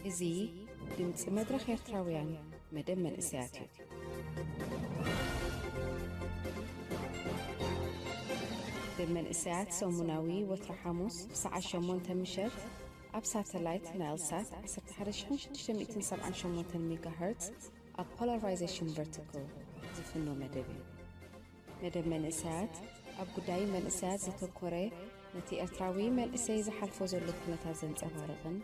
እዚ ድምፂ መድረኽ ኤርትራውያን መደብ መንእሰያት እዩ። መደብ መንእሰያት ሰሙናዊ ወትሮ ሓሙስ ብሰዓት ሸሞንተ ምሸት ኣብ ሳተላይት ናይል ሳት ዓሰርተ ሓደ ሺሕ ሽዱሽተ ሚእትን ሰብዓን ሸሞንተን ሜጋሄርትዝ ኣብ ፖላራይዜሽን ቨርቲካል ዝፍኖ መደብ እዩ። መደብ መንእሰያት ኣብ ጉዳይ መንእሰያት ዘተኮረ፣ ነቲ ኤርትራዊ መንእሰይ ዝሓልፎ ዘሎ ኩነታት ዘንጸባርቕን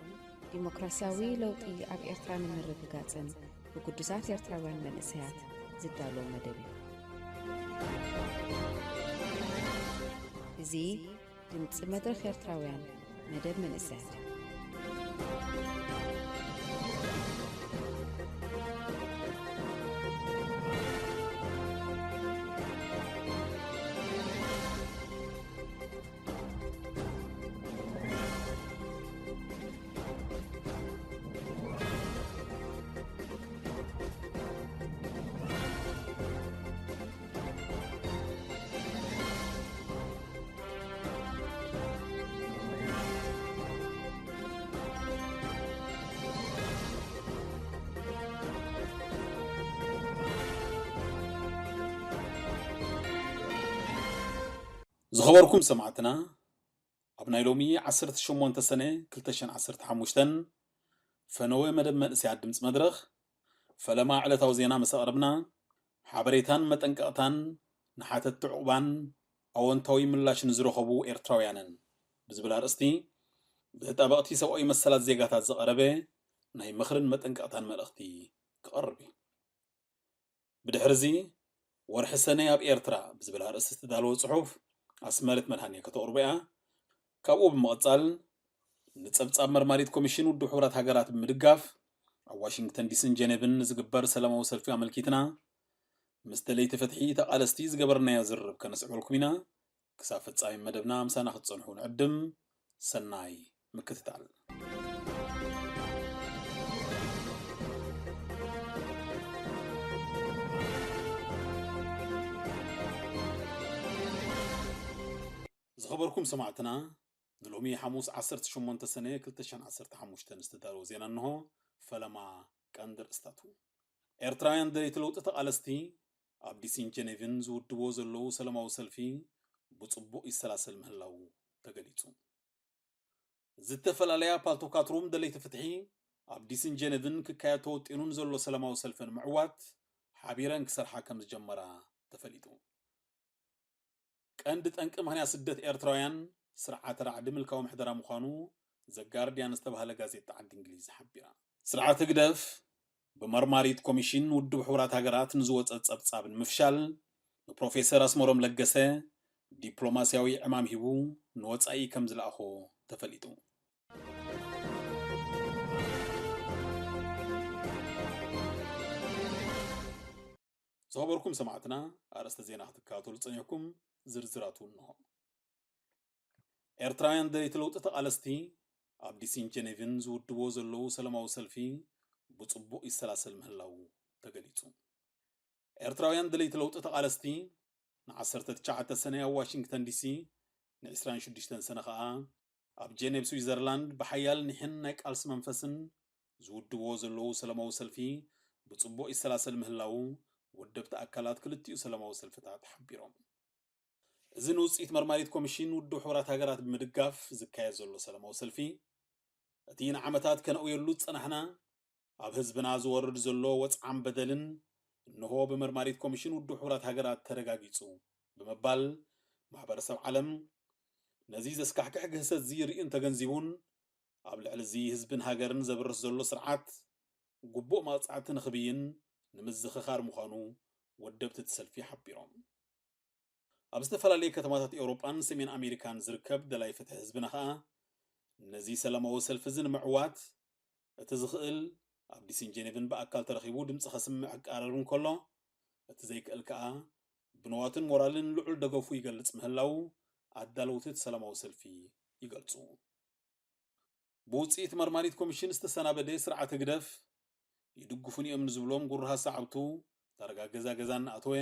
ዲሞክራስያዊ ለውጢ ኣብ ኤርትራ ንምርግጋጽን ብግዱሳት ኤርትራውያን መንእሰያት ዝዳሎ መደብ እዩ። እዚ ድምፂ መድረኽ ኤርትራውያን መደብ መንእሰያት። ዝኸበርኩም ሰማዕትና፣ ኣብ ናይ ሎሚ ዓሰርተ ሸሞንተ ሰነ ክልተ ሽሕን ዓሰርተ ሓሙሽተን ፈነወ መደብ መንእሰያት ድምፂ መድረኽ ፈለማ ዕለታዊ ዜና ምስ ኣቕረብና፣ ሓበሬታን መጠንቀቕታን ንሓተትቲ ዕቑባን ኣወንታዊ ምላሽ ንዝረኸቡ ኤርትራውያንን ብዝብል ኣርእስቲ ብተጣበቕቲ ሰብኣዊ መሰላት ዜጋታት ዝቐረበ ናይ ምኽርን መጠንቀቕታን መልእኽቲ ክቐርብ እዩ። ብድሕርዚ ወርሒ ሰነ ኣብ ኤርትራ ብዝብል ኣርእስቲ ዝተዳለወ ጽሑፍ ኣስመረት መድሃኔ ከተቕርቦ እያ። ካብኡ ብምቕጻል ንጸብጻብ መርማሪት ኮሚሽን ውድብ ሕቡራት ሃገራት ብምድጋፍ ኣብ ዋሽንግተን ዲስን ጀኔቭን ንዝግበር ሰላማዊ ሰልፊ ኣመልኪትና ምስ ደለይቲ ፍትሒ ተቓለስቲ ዝገበርናዮ ዝርርብ ከነስዕበልኩም ኢና። ክሳብ ፍጻሜ መደብና ምሳና ክትጸንሑ ንዕድም። ሰናይ ምክትታል። ዝኸበርኩም ሰማዕትና፣ ንሎሚ ሓሙስ ዓሰርተ ሸሞንተ ሰነ ክልተ ሽሕን ዓሰርተ ሓሙሽተን ዝተዳለወ ዜና እንሆ። ፈለማ ቀንዲ ርእስታቱ። ኤርትራውያን ደለይቲ ለውጢ ተቓለስቲ ኣብ ዲሲን ጀኔቭን ዝውድቦ ዘለዉ ሰላማዊ ሰልፊ ብጽቡቕ ይሰላሰል ምህላዉ ተገሊጹ። ዝተፈላለያ ፓልቶካት ሩም ደለይቲ ፍትሒ ኣብ ዲሲን ጀኔቭን ክካየድ ተወጢኑን ዘሎ ሰላማዊ ሰልፊ ንምዕዋት ሓቢረን ክሰርሓ ከም ዝጀመራ ተፈሊጡ። ቀንዲ ጠንቂ ምኽንያት ስደት ኤርትራውያን ስርዓተ ራዕዲ ምልካዊ ምሕደራ ምዃኑ ዘጋርድያን ዝተባህለ ጋዜጣ ዓዲ እንግሊዝ ሓቢራ። ስርዓት ህግደፍ ብመርማሪት ኮሚሽን ውድብ ሕቡራት ሃገራት ንዝወጸ ጸብጻብ ንምፍሻል ንፕሮፌሰር ኣስመሮም ለገሰ ዲፕሎማስያዊ ዕማም ሂቡ ንወጻኢ ከም ዝለኣኾ ተፈሊጡ። ዝኸበርኩም ሰማዕትና፣ ኣርእስተ ዜና ክትከታተሉ ጸኒሕኩም፣ ዝርዝራቱ እንሆ። ኤርትራውያን ደለይቲ ለውጢ ተቓለስቲ ኣብ ዲሲን ጀኔቭን ዝውድብዎ ዘለዉ ሰላማዊ ሰልፊ ብጽቡቕ ይሰላሰል ምህላዉ ተገሊጹ። ኤርትራውያን ደለይቲ ለውጢ ተቓለስቲ ንዓሰርተ ትሽዓተ ሰነ ኣብ ዋሽንግተን ዲሲ፣ ንዕስራን ሽዱሽተን ሰነ ኸኣ ኣብ ጀኔቭ ስዊዘርላንድ ብሓያል ኒሕን ናይ ቃልሲ መንፈስን ዝውድብዎ ዘለዉ ሰላማዊ ሰልፊ ብጽቡቕ ይሰላሰል ምህላዉ ወደብቲ ኣካላት ክልቲኡ ሰላማዊ ሰልፍታት ሓቢሮም። እዚ ንውጽኢት መርማሪት ኮሚሽን ውድብ ሕቡራት ሃገራት ብምድጋፍ ዝካየድ ዘሎ ሰላማዊ ሰልፊ፣ እቲ ንዓመታት ከነእውየሉ ዝጸናሕና ኣብ ህዝብና ዝወርድ ዘሎ ወጽዓን በደልን እንሆ ብመርማሪት ኮሚሽን ውድብ ሕቡራት ሃገራት ተረጋጊጹ ብምባል፣ ማሕበረሰብ ዓለም ነዚ ዘስካሕክሕ ግህሰት እዚ ርእዩን ተገንዚቡን ኣብ ልዕሊ እዚ ህዝብን ሃገርን ዘብርስ ዘሎ ስርዓት ግቡእ መቕጻዕቲ ንኽብይን ንምዝኽኻር ምዃኑ ወደብቲ እቲ ሰልፊ ሓቢሮም። ኣብ ዝተፈላለዩ ከተማታት ኤውሮጳን ሰሜን ኣሜሪካን ዝርከብ ደላይ ፍትሒ ህዝብና ኸኣ ነዚ ሰላማዊ ሰልፊ እዚ ንምዕዋት እቲ ዝኽእል ኣብ ዲሲን ጀኔቭን ብኣካል ተረኺቡ ድምፂ ከስምዕ ክቃረብ እንከሎ፣ እቲ ዘይክእል ከኣ ብንዋትን ሞራልን ልዑል ደገፉ ይገልጽ ምህላዉ ኣዳለውቲ እቲ ሰላማዊ ሰልፊ ይገልጹ። ብውጽኢት መርማሪት ኮሚሽን ዝተሰናበደ ስርዓት ህግደፍ ይድግፉን እዮም ንዝብሎም ጉራሃ ሰዓብቱ ዳርጋ ገዛ ገዛ እናኣተወ፣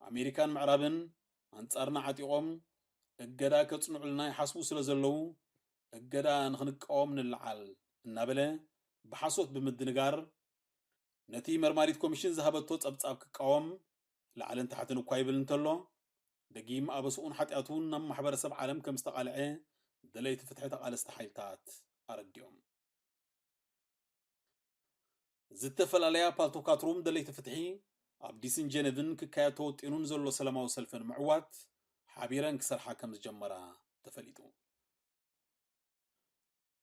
ኣሜሪካን ምዕራብን ኣንጻርና ዓጢቖም እገዳ ከጽንዑልና ይሓስቡ ስለ ዘለዉ፣ እገዳ ንኽንቃወም ንለዓል እናበለ ብሓሶት ብምድንጋር፣ ነቲ መርማሪት ኮሚሽን ዝሃበቶ ጸብጻብ ክቃወም ላዕልን ታሕትን እኳ ይብል እንተሎ፣ ደጊም ኣበስኡን ሓጢኣቱን ናብ ማሕበረሰብ ዓለም ከም ዝተቓልዐ ደለይቲ ፍትሒ ተቓለስቲ ሓይልታት ኣረዲኦም። ዝተፈላለያ ፓልቶካት ሩም ደለይቲ ፍትሒ ኣብ ዲስን ጀነቭን ክካየድ ተወጢኑን ዘሎ ሰላማዊ ሰልፊ ንምዕዋት ሓቢረን ክሰርሓ ከም ዝጀመራ ተፈሊጡ።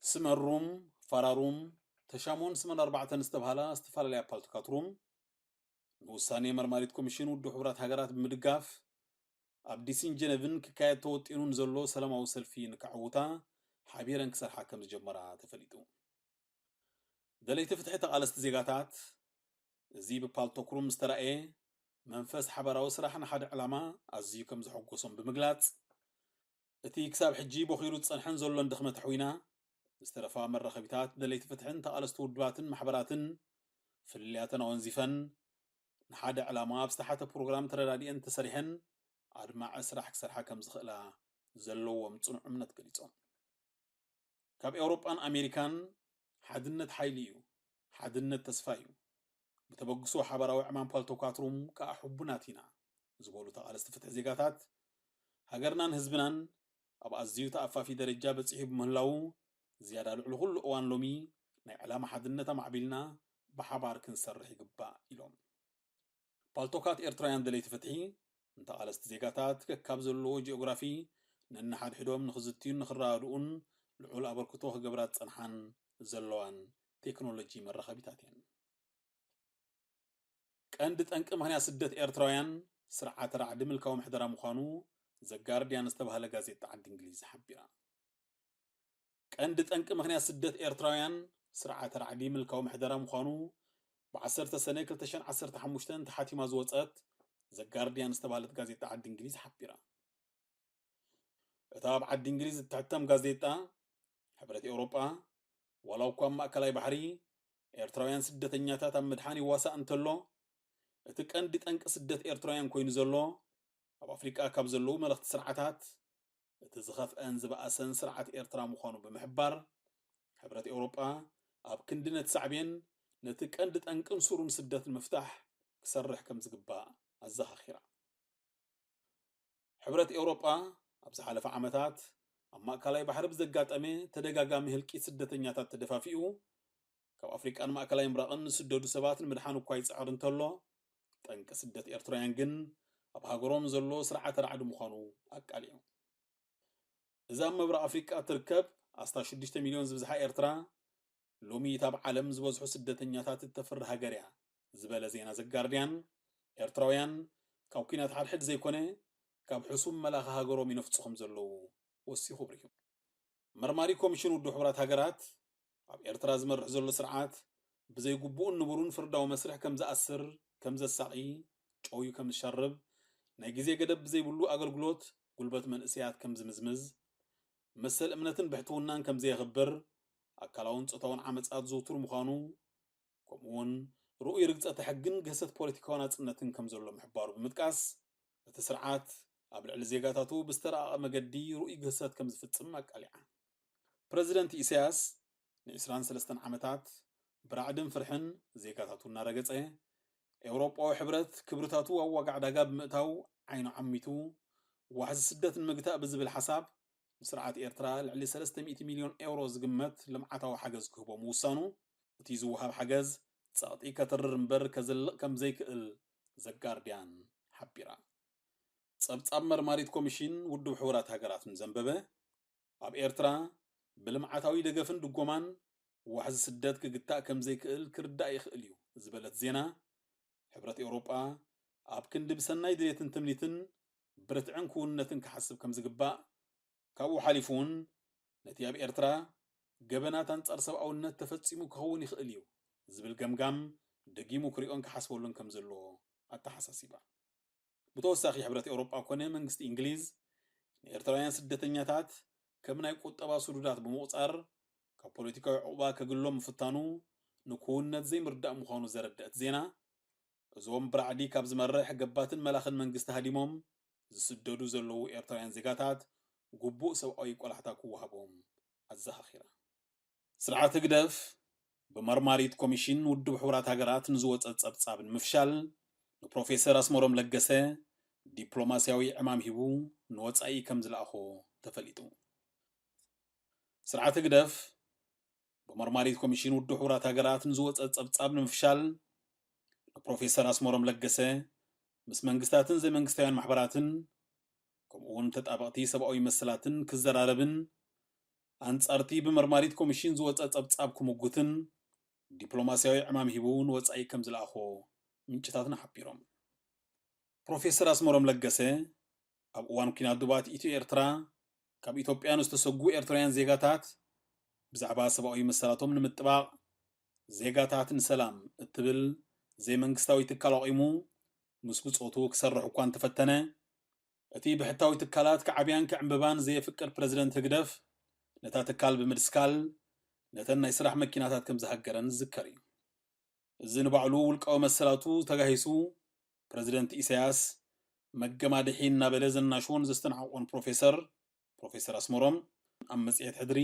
ስመር ሩም፣ ፋራ ሩም፣ ተሻሞን ስመን ኣርባዕተን ዝተባህላ ዝተፈላለያ ፓልቶካት ሩም ንውሳኔ መርማሪት ኮሚሽን ውድብ ሕቡራት ሃገራት ብምድጋፍ ኣብ ዲሲን ጀነቭን ክካየድ ተወጢኑ ንዘሎ ሰላማዊ ሰልፊ ንከዕውታ ሓቢረን ክሰርሓ ከም ዝጀመራ ተፈሊጡ። ደለይቲ ፍትሒ ተቓለስቲ ዜጋታት፣ እዚ ብፓልቶክ ሩም ዝተራእየ መንፈስ ሓባራዊ ስራሕ ንሓደ ዕላማ ኣዝዩ ከም ዘሐጎሶም ብምግላጽ፣ እቲ ክሳብ ሕጂ ቦኺሩ ዝጸንሐን ዘሎን ድኽመት ኣሕዊና፣ ዝተረፋ መራኸቢታት ደለይቲ ፍትሕን ተቓለስቲ ውድባትን ማሕበራትን ፍልልያተን ኣወንዚፈን፣ ንሓደ ዕላማ ኣብ ዝተሓተ ፕሮግራም ተረዳዲአን ተሰሪሐን ኣድማዒ ስራሕ ክሰርሓ ከም ዝኽእላ ዘለዎም ጽኑዕ እምነት ገሊጾም። ካብ ኤውሮጳን ኣሜሪካን ሓድነት ሓይሊ እዩ፣ ሓድነት ተስፋ እዩ። ብተበግሶ ሓባራዊ ዕማም ፓልቶካት ሩም ከኣ ሕቡናት ኢና ዝበሉ ተቓለስቲ ፍትሒ ዜጋታት፣ ሃገርናን ህዝብናን ኣብ ኣዝዩ ተኣፋፊ ደረጃ በጺሑ ብምህላዉ፣ ዝያዳ ልዕሊ ኩሉ እዋን ሎሚ ናይ ዕላማ ሓድነት ኣማዕቢልና ብሓባር ክንሰርሕ ይግባእ ኢሎም። ፓልቶካት ኤርትራውያን ደለይቲ ፍትሒ ንተቓለስቲ ዜጋታት ከካብ ዘለዎ ጂኦግራፊ ነንሓድሕዶም ንኽዝትዩን ንኽረዳድኡን ልዑል ኣበርክቶ ክገብራ ዝጸንሓን ዘለዋን ቴክኖሎጂ መራኸቢታት እየን። ቀንዲ ጠንቂ ምኽንያት ስደት ኤርትራውያን ስርዓተ ራዕዲ ምልካዊ ምሕደራ ምዃኑ ዘጋርድያን ዝተባህለ ጋዜጣ ዓዲ እንግሊዝ ሓቢራ። ቀንዲ ጠንቂ ምኽንያት ስደት ኤርትራውያን ስርዓተ ራዕዲ ምልካዊ ምሕደራ ምዃኑ ብዓሰርተ ሰነ ክልተ ሽሕን ዓሰርተ ሓሙሽተን ተሓቲማ ዝወጸት ዘጋርድያን ዝተባህለት ጋዜጣ ዓዲ እንግሊዝ ሓቢራ። እታ ኣብ ዓዲ እንግሊዝ እትሕተም ጋዜጣ፣ ሕብረት ኤውሮጳ ዋላ እኳ ኣብ ማእከላይ ባሕሪ ኤርትራውያን ስደተኛታት ኣብ ምድሓን ይዋሳእ እንተሎ፣ እቲ ቀንዲ ጠንቂ ስደት ኤርትራውያን ኮይኑ ዘሎ፣ ኣብ ኣፍሪቃ ካብ ዘለዉ መለኽቲ ስርዓታት እቲ ዝኸፍአን ዝበኣሰን ስርዓት ኤርትራ ምዃኑ ብምሕባር፣ ሕብረት ኤውሮጳ ኣብ ክንዲ ነቲ ሳዕቤን፣ ነቲ ቀንዲ ጠንቅን ሱሩን ስደት ንምፍታሕ ክሰርሕ ከም ዝግባእ ኣዘኻኺራ። ሕብረት ኤውሮጳ ኣብ ዝሓለፈ ዓመታት ኣብ ማእከላይ ባሕሪ ብዘጋጠመ ተደጋጋሚ ህልቂት ስደተኛታት ተደፋፊኡ፣ ካብ ኣፍሪቃን ማእከላይ ምብራቕን ዝስደዱ ሰባት ንምድሓን እኳ ይጽዕር እንተሎ፣ ጠንቂ ስደት ኤርትራውያን ግን ኣብ ሃገሮም ዘሎ ስርዓተ ራዕዲ ምዃኑ ኣቃሊዑ። እዛ ኣብ ምብራቕ ኣፍሪቃ ትርከብ ኣስታት ሽዱሽተ ሚልዮን ዝብዝሓ ኤርትራ፣ ሎሚ እታ ኣብ ዓለም ዝበዝሑ ስደተኛታት እተፍሪ ሃገር እያ ዝበለ ዜና ዘጋርድያን፣ ኤርትራውያን ካብ ኲናት ሓድሕድ ዘይኮነ፣ ካብ ሕሱም መላኺ ሃገሮም ይነፍጹ ከም ዘለዉ ወሲኹ ኣብሪሁ። መርማሪ ኮሚሽን ውድብ ሕቡራት ሃገራት፣ ኣብ ኤርትራ ዝመርሕ ዘሎ ስርዓት ብዘይግቡእን ንቡርን ፍርዳዊ መስርሕ ከም ዝኣስር፣ ከም ዘሳቒ፣ ጨውዩ ከም ዝሸርብ፣ ናይ ግዜ ገደብ ብዘይብሉ ኣገልግሎት ጉልበት መንእሰያት ከም ዝምዝምዝ፣ መሰል እምነትን ብሕትውናን ከም ዘየኽብር፣ ኣካላውን ጾታውን ዓመጻት ዝውቱር ምዃኑ፣ ከምኡ'ውን ርኡይ ርግጸተ ሕግን ግህሰት ፖለቲካዊ ናጽነትን ከም ዘሎ ምሕባሩ ብምጥቃስ፣ እቲ ስርዓት ኣብ ልዕሊ ዜጋታቱ ብዝተራቐቐ መገዲ ርኡይ ግህሰት ከም ዝፍጽም ኣቃሊዓ። ፕረዚደንት ኢሳያስ ንዒስራን ሰለስተን ዓመታት ብራዕድን ፍርሕን ዜጋታቱ እናረገጸ፣ ኤውሮጳዊ ሕብረት ክብርታቱ ኣብ ዋጋ ዕዳጋ ብምእታው ዓይኑ ዓሚቱ፣ ዋሕዚ ስደት ንምግታእ ብዝብል ሓሳብ፣ ንስርዓት ኤርትራ ልዕሊ ሰለስተ ሚእቲ ሚልዮን ኤውሮ ዝግመት ልምዓታዊ ሓገዝ ክህቦ ምውሳኑ፣ እቲ ዝወሃብ ሓገዝ ጸቕጢ ከትርር እምበር ከዘልቕ ከም ዘይክእል ዘጋርድያን ሓቢራ። ጸብጻብ መርማሪት ኮሚሽን ውድብ ሕቡራት ሃገራት ንዘንበበ፣ ኣብ ኤርትራ ብልምዓታዊ ደገፍን ድጎማን ዋሕዚ ስደት ክግታእ ከም ዘይክእል ክርዳእ ይኽእል እዩ ዝበለት ዜና፣ ሕብረት ኤውሮጳ ኣብ ክንዲ ብሰናይ ድሌትን ትምኒትን ብርትዕን ክውንነትን ክሓስብ ከም ዝግባእ፣ ካብኡ ሓሊፉ እውን ነቲ ኣብ ኤርትራ ገበናት ኣንጻር ሰብኣውነት ተፈጺሙ ክኸውን ይኽእል እዩ ዝብል ገምጋም ደጊሙ ክሪኦን ክሓስበሉን ከም ዘለዎ ኣተሓሳሲባ። ብተወሳኺ፣ ሕብረት ኤውሮጳ ኮነ መንግስቲ እንግሊዝ ንኤርትራውያን ስደተኛታት ከም ናይ ቁጠባ ስዱዳት ብምቑጻር፣ ካብ ፖለቲካዊ ዕቑባ ከግሎም ምፍታኑ ንክውንነት ዘይምርዳእ ምዃኑ ዘረደእት ዜና፣ እዞም ብራዕዲ ካብ ዝመርሕ ገባትን መላኽን መንግስቲ ሃዲሞም ዝስደዱ ዘለዉ ኤርትራውያን ዜጋታት ግቡእ ሰብኣዊ ቆላሕታ ክወሃቦም ኣዘኻኺራ። ስርዓት ህግደፍ ብመርማሪት ኮሚሽን ውድብ ሕቡራት ሃገራት ንዝወጸ ጸብጻብ ንምፍሻል ንፕሮፌሰር ኣስመሮም ለገሰ ዲፕሎማስያዊ ዕማም ሂቡ ንወጻኢ ከም ዝለኣኾ ተፈሊጡ። ስርዓት ህግደፍ ብመርማሪት ኮሚሽን ውድብ ሕቡራት ሃገራት ንዝወጸ ጸብጻብ ንምፍሻል ንፕሮፌሰር ኣስመሮም ለገሰ ምስ መንግስታትን ዘይመንግስታውያን ማሕበራትን ከምኡ እውን ተጣበቕቲ ሰብኣዊ መሰላትን ክዘራረብን ኣንጻርቲ ብመርማሪት ኮሚሽን ዝወጸ ጸብጻብ ክምጉትን ዲፕሎማስያዊ ዕማም ሂቡ ንወጻኢ ከም ዝለኣኾ ምንጭታትና ሓቢሮም። ፕሮፌሰር ኣስመሮም ለገሰ ኣብ እዋን ኲናት ዱባት ኢትዮ ኤርትራ ካብ ኢትዮጵያ ንዝተሰጉ ኤርትራውያን ዜጋታት ብዛዕባ ሰብኣዊ መሰላቶም ንምጥባቕ ዜጋታት ንሰላም እትብል ዘይመንግስታዊ ትካል ኣቑሙ ምስ ብጾቱ ክሰርሕ እኳ እንተፈተነ፣ እቲ ብሕታዊ ትካላት ክዓብያን ክዕምብባን ዘየፍቅድ ፕረዚደንት ህግደፍ ነታ ትካል ብምድስካል ነተን ናይ ስራሕ መኪናታት ከም ዝሃገረን ዝዝከር እዩ። እዚ ንባዕሉ ውልቃዊ መሰላቱ ተጋሂሱ ፕረዚደንት ኢሳያስ መገማድሒ እናበለ ዘናሽዎን ዘስተናዕቆን ፕሮፌሰር ፕሮፌሰር ኣስመሮም ኣብ መጽሔት ሕድሪ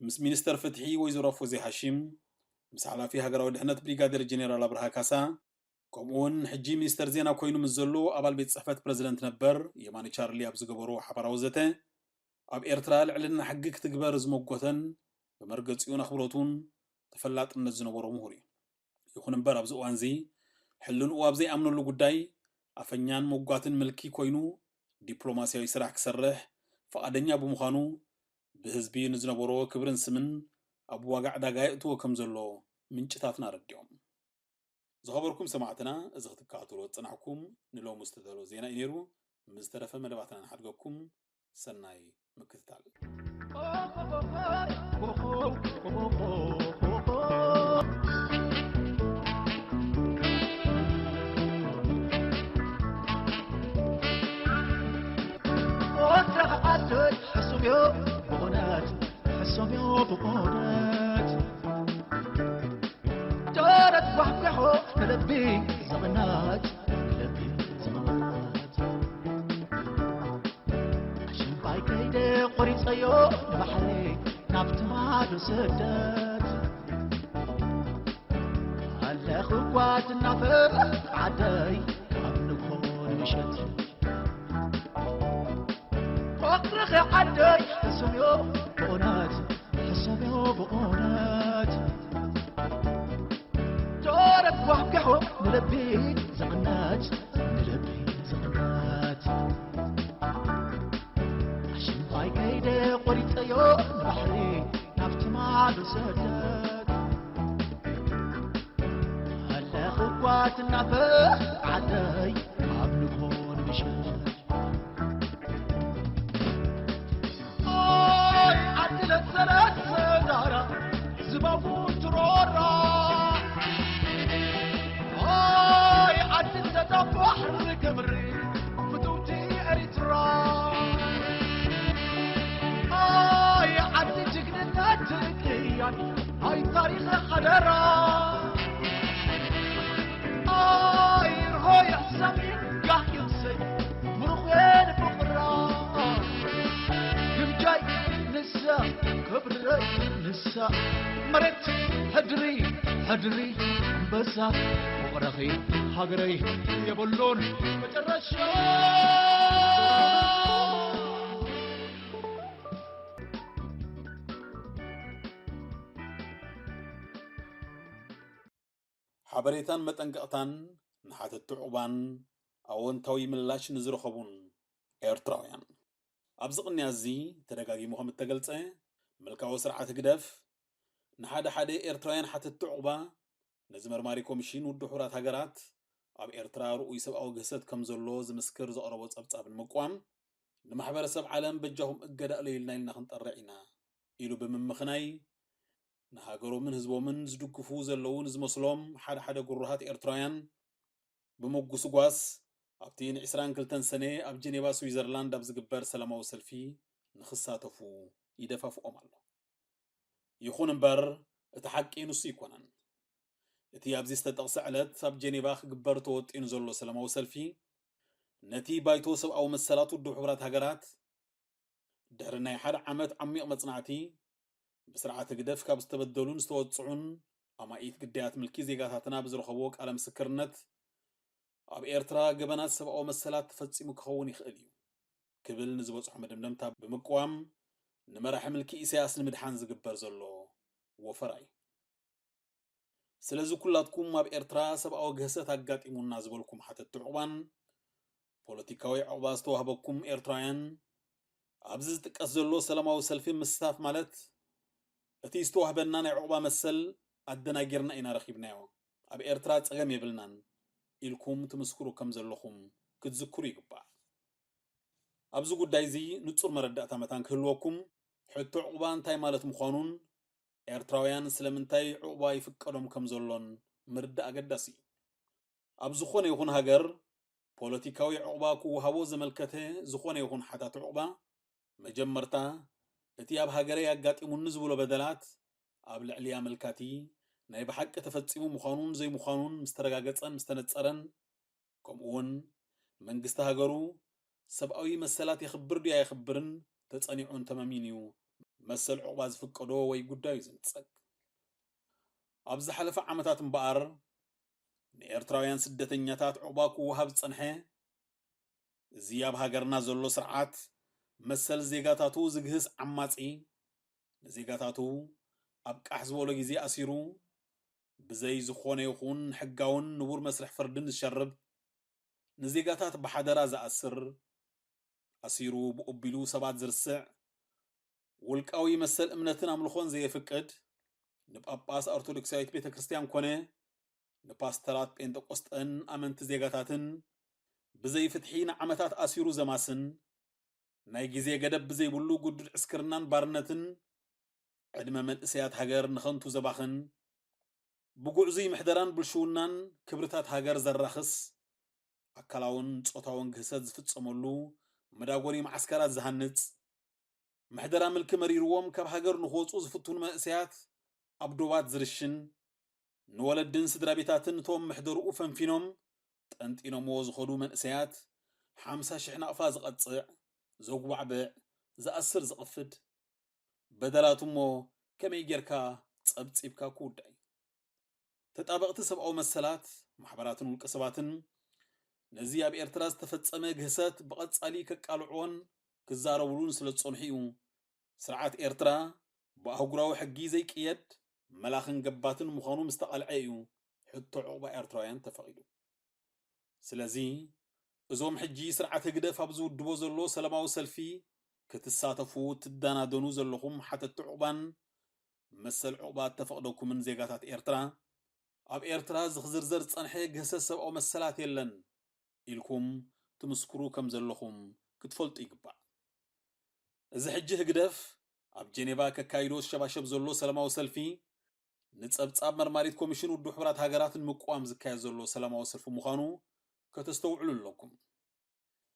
ምስ ሚኒስተር ፍትሒ ወይዘሮ ፎዝያ ሃሺም፣ ምስ ሓላፊ ሃገራዊ ድሕነት ብሪጋዴር ጄኔራል ኣብርሃ ካሳ፣ ከምኡ እውን ሕጂ ሚኒስተር ዜና ኮይኑ ምስ ዘሎ ኣባል ቤት ጽሕፈት ፕረዚደንት ነበር የማነ ቻርሊ ኣብ ዝገበሮ ሓባራዊ ዘተ፣ ኣብ ኤርትራ ልዕልና ሕጊ ክትግበር ዝመጎተን ብመርገጺኡን ኣኽብሮቱን ተፈላጥነት ዝነበሮ ምሁር እዩ። ይኹን እምበር ኣብዚ እዋንዚ ሕልንኡ ኣብ ዘይኣምነሉ ጉዳይ ኣፈኛን መጓትን ምልኪ ኮይኑ ዲፕሎማስያዊ ስራሕ ክሰርሕ ፍቓደኛ ብምዃኑ ብህዝቢ ንዝነበሮ ክብርን ስምን ኣብ ዋጋ ዕዳጋ የእትዎ ከም ዘሎ ምንጭታትና ኣረዲኦም። ዝኸበርኩም ሰማዕትና፣ እዚ ክትከታተሉ ዝጸናሕኩም ንሎሚ ዝተዳለወ ዜና እዩ ነይሩ። ምስ ዝተረፈ መደባትና ንሓድገኩም። ሰናይ ምክትታል። ሕሱም ዮ ብእውነት፣ ሕሱም ዮ ብእውነት። ደረት ጓሕጓሖ ንልቢ ዘቕናት፣ ንልቢ ዘቕናት። ሽምባይ ከይደ ቆሪጸዮ ንባሕሪ ናብቲ ማዶ ስደት። ኣለኹ እኳ ትናፈቕ ዓደይ ካብ ንግሆ ንምሸት። ፍቕርኺ ዓደይ ሕሱም ዮ ብእውነት፣ ሕሱም ዮ ብእውነት። ደረት ጓሕጓሖ ንልቢ ዝቕነጽ፣ ንልቢ ዝቕነጽ። ኣሽንኳይ ከይደ ቆሪጸዮ ንባሕሪ ናብቲ ማዶ ሰደት። ኣለኹ እኳ ትናፈቕ ዓደይ ኣብ ንግሆ ንምሸት። ኣይ ዓዲ ለሰለሰ ዳራ ዝባቡ ትሮራ። ኣይ ዓዲ ዘዳባሕሪ ክብሪ ፍትውቲ ኤሪትራ። ኣይ ዓዲ ጅግንነት ቅያን ኣይ ታሪኽ ሓደራ። ኣይ ርሆ የሕሳሚ ጋህ ይምሰይ ምሩኽ የን ፍቕራ። ግምጃይ ንሳ ክብረይ ንሳ መሬት ሕድሪ ሕድሪ ኣንበሳ ፍቕረኺ ሃገረይ የብሉን መጨረሻ። ሓበሬታን መጠንቀቕታን ንሓተቲ ዑቕባን ኣወንታዊ ምላሽ ንዝረኸቡን ኤርትራውያን። ኣብዚ ቅንያት እዚ ተደጋጊሙ ከም እተገልጸ፣ ምልካዊ ስርዓት ህግደፍ ንሓደ ሓደ ኤርትራውያን ሓተቲ ዑቕባ ነዚ መርማሪ ኮሚሽን ውድብ ሕቡራት ሃገራት ኣብ ኤርትራ ርኡይ ሰብኣዊ ግህሰት ከም ዘሎ ዝምስክር ዘቕረቦ ጸብጻብ ንምቅዋም ንማሕበረሰብ ዓለም በጃኹም እገዳ ኣለዩልና ኢልና ክንጠርዕ ኢና ኢሉ ብምምኽናይ ንሃገሮምን ህዝቦምን ዝድግፉ ዘለዉ ንዝመስሎም ሓደ ሓደ ግሩሃት ኤርትራውያን ብምጉስጓስ ኣብቲ ን ዕስራን ክልተን ሰነ ኣብ ጀኔቫ ስዊዘርላንድ ኣብ ዝግበር ሰላማዊ ሰልፊ ንኽሳተፉ ይደፋፍኦም ኣሎ። ይኹን እምበር እቲ ሓቂ ንሱ ኣይኮነን። እቲ ኣብዚ ዝተጠቕሰ ዕለት ኣብ ጀኔቫ ክግበር ተወጢኑ ዘሎ ሰላማዊ ሰልፊ ነቲ ባይቶ ሰብኣዊ መሰላት ውድብ ሕቡራት ሃገራት ድሕሪ ናይ ሓደ ዓመት ዓሚቕ መጽናዕቲ ብስርዓት ህግደፍ ካብ ዝተበደሉን ዝተወጽዑን ኣማኢት ግዳያት ምልኪ ዜጋታትና ብዝረኸብዎ ቃለ ምስክርነት፣ ኣብ ኤርትራ ገበናት ሰብኣዊ መሰላት ተፈጺሙ ክኸውን ይኽእል እዩ ክብል ንዝበጽሖ መደምደምታ ብምቅዋም፣ ንመራሒ ምልኪ ኢሳያስ ንምድሓን ዝግበር ዘሎ ወፈራ እዩ። ስለዚ ኩላትኩም ኣብ ኤርትራ ሰብኣዊ ግህሰት ኣጋጢሙና ዝበልኩም ሓተትቲ ዕቑባን ፖለቲካዊ ዕቑባ ዝተዋህበኩም ኤርትራውያን፣ ኣብዚ ዝጥቀስ ዘሎ ሰላማዊ ሰልፊ ምስታፍ ማለት እቲ ዝተዋህበና ናይ ዕቑባ መሰል ኣደናጊርና ኢና ረኺብናዮ፣ ኣብ ኤርትራ ጸገም የብልናን ኢልኩም ትምስክሩ ከም ዘለኹም ክትዝክሩ ይግባእ። ኣብዚ ጉዳይ እዚ ንጹር መረዳእታ መታን ክህልወኩም፣ ሕቶ ዕቑባ እንታይ ማለት ምዃኑን ኤርትራውያን ስለምንታይ ዕቑባ ይፍቀዶም ከም ዘሎን ምርዳእ ኣገዳሲ እዩ። ኣብ ዝኾነ ይኹን ሃገር ፖለቲካዊ ዕቑባ ክወሃቦ ዘመልከተ ዝኾነ ይኹን ሓታት ዕቑባ፣ መጀመርታ እቲ ኣብ ሃገረይ ኣጋጢሙኒ ዝብሎ በደላት ኣብ ልዕሊ ኣመልካቲ ናይ ብሓቂ ተፈጺሙ ምዃኑን ዘይምዃኑን ምስ ተረጋገጸን ምስ ተነጸረን፣ ከምኡ እውን መንግስቲ ሃገሩ ሰብኣዊ መሰላት የኽብር ድዩ ኣየኽብርን ተጸኒዑን ተመሚን እዩ መሰል ዕቑባ ዝፍቀዶ ወይ ጉዳዩ ዝንጸግ። ኣብ ዝሓለፈ ዓመታት እምበኣር፣ ንኤርትራውያን ስደተኛታት ዕቑባ ክወሃብ ዝጸንሐ፣ እዚ ኣብ ሃገርና ዘሎ ስርዓት፣ መሰል ዜጋታቱ ዝግህስ ዓማጺ፣ ንዜጋታቱ ኣብ ቃሕ ዝበሎ ግዜ ኣሲሩ፣ ብዘይ ዝኾነ ይኹን ሕጋውን ንቡር መስርሕ ፍርድን ዝሸርብ፣ ንዜጋታት ብሓደራ ዝኣስር፣ ኣሲሩ ብኡቢሉ ሰባት ዝርስዕ፣ ውልቃዊ መሰል እምነትን ኣምልኾን ዘየፍቅድ፣ ንጳጳስ ኦርቶዶክሳዊት ቤተ ክርስቲያን ኮነ ንፓስተራት ጴንጠቆስጠን ኣመንቲ ዜጋታትን ብዘይ ፍትሒ ንዓመታት ኣሲሩ ዘማስን፣ ናይ ግዜ ገደብ ብዘይብሉ ግዱድ ዕስክርናን ባርነትን ዕድመ መንእሰያት ሃገር ንኸንቱ ዘባኽን፣ ብጉዕዙይ ምሕደራን ብልሽውናን ክብርታት ሃገር ዘራኽስ፣ ኣካላውን ጾታውን ግህሰት ዝፍጸመሉ መዳጎኒ መዓስከራት ዝሃንጽ፣ ምሕደራ ምልኪ መሪርዎም ካብ ሃገር ንኽወጹ ዝፍትኑ መንእሰያት ኣብ ዶባት ዝርሽን፣ ንወለድን ስድራ ቤታትን እቶም ምሕደርኡ ፈንፊኖም ጠንጢኖምዎ ዝኸዱ መንእሰያት ሓምሳ ሽሕ ናቕፋ ዝቐጽዕ፣ ዘጉባዕብዕ፣ ዝኣስር፣ ዝቕፍድ፣ በደላቱ እሞ ከመይ ጌርካ ጸብጺብካ ክውዳእ እዩ? ተጣበቕቲ ሰብኣዊ መሰላት፣ ማሕበራትን ውልቀ ሰባትን ነዚ ኣብ ኤርትራ ዝተፈጸመ ግህሰት ብቐጻሊ ከቃልዕዎን ክዛረብሉን ስለ ዝጸንሑ እዩ። ስርዓት ኤርትራ ብኣህጉራዊ ሕጊ ዘይቅየድ መላኽን ገባትን ምዃኑ ምስ ተቓልዐ እዩ ሕቶ ዕቑባ ኤርትራውያን ተፈቒዱ። ስለዚ እዞም ሕጂ ስርዓት ህግደፍ ኣብ ዝውድቦ ዘሎ ሰላማዊ ሰልፊ ክትሳተፉ ትደናደኑ ዘለኹም ሓተትቲ ዕቑባን መሰል ዕቑባ እተፈቕደኩምን ዜጋታት ኤርትራ፣ ኣብ ኤርትራ ዝኽዝርዘር ዝጸንሐ ግህሰት ሰብኣዊ መሰላት የለን ኢልኩም ትምስክሩ ከም ዘለኹም ክትፈልጡ ይግባእ። እዚ ሕጂ ህግደፍ ኣብ ጀኔቫ ከካይዶ ዝሸባሸብ ዘሎ ሰላማዊ ሰልፊ፣ ንጸብጻብ መርማሪት ኮሚሽን ውድብ ሕቡራት ሃገራት ንምቅዋም ዝካየድ ዘሎ ሰላማዊ ሰልፊ ምዃኑ ከተስተውዕሉ ኣለኩም።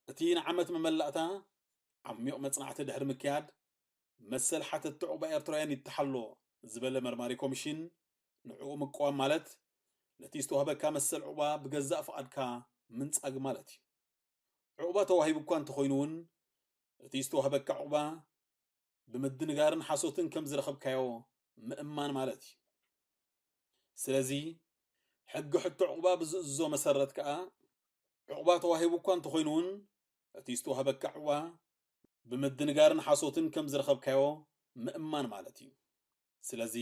እቲ ንዓመት መመላእታ ዓሚቕ መጽናዕቲ ድሕሪ ምክያድ፣ መሰል ሓተትቲ ዑቕባ ኤርትራውያን ይተሓሎ ዝበለ መርማሪ ኮሚሽን፣ ንዕኡ ምቅዋም ማለት ነቲ ዝተዋህበካ መሰል ዑቕባ ብገዛእ ፍቓድካ ምንጻግ ማለት እዩ። ዑቕባ ተዋሂቡ እኳ እንተኾይኑ እውን፣ እቲ ዝተዋህበካ ዑቕባ ብምድንጋርን ሓሶትን ከም ዝረኸብካዮ ምእማን ማለት እዩ። ስለዚ፣ ሕጊ ሕቶ ዑቕባ ብዝእዝዞ መሰረት ከኣ፣ ዑቕባ ተዋሂቡ እኳ እንተኾይኑ እውን፣ እቲ ዝተዋህበካ ዑቕባ ብምድንጋርን ሓሶትን ከም ዝረኸብካዮ ምእማን ማለት እዩ። ስለዚ፣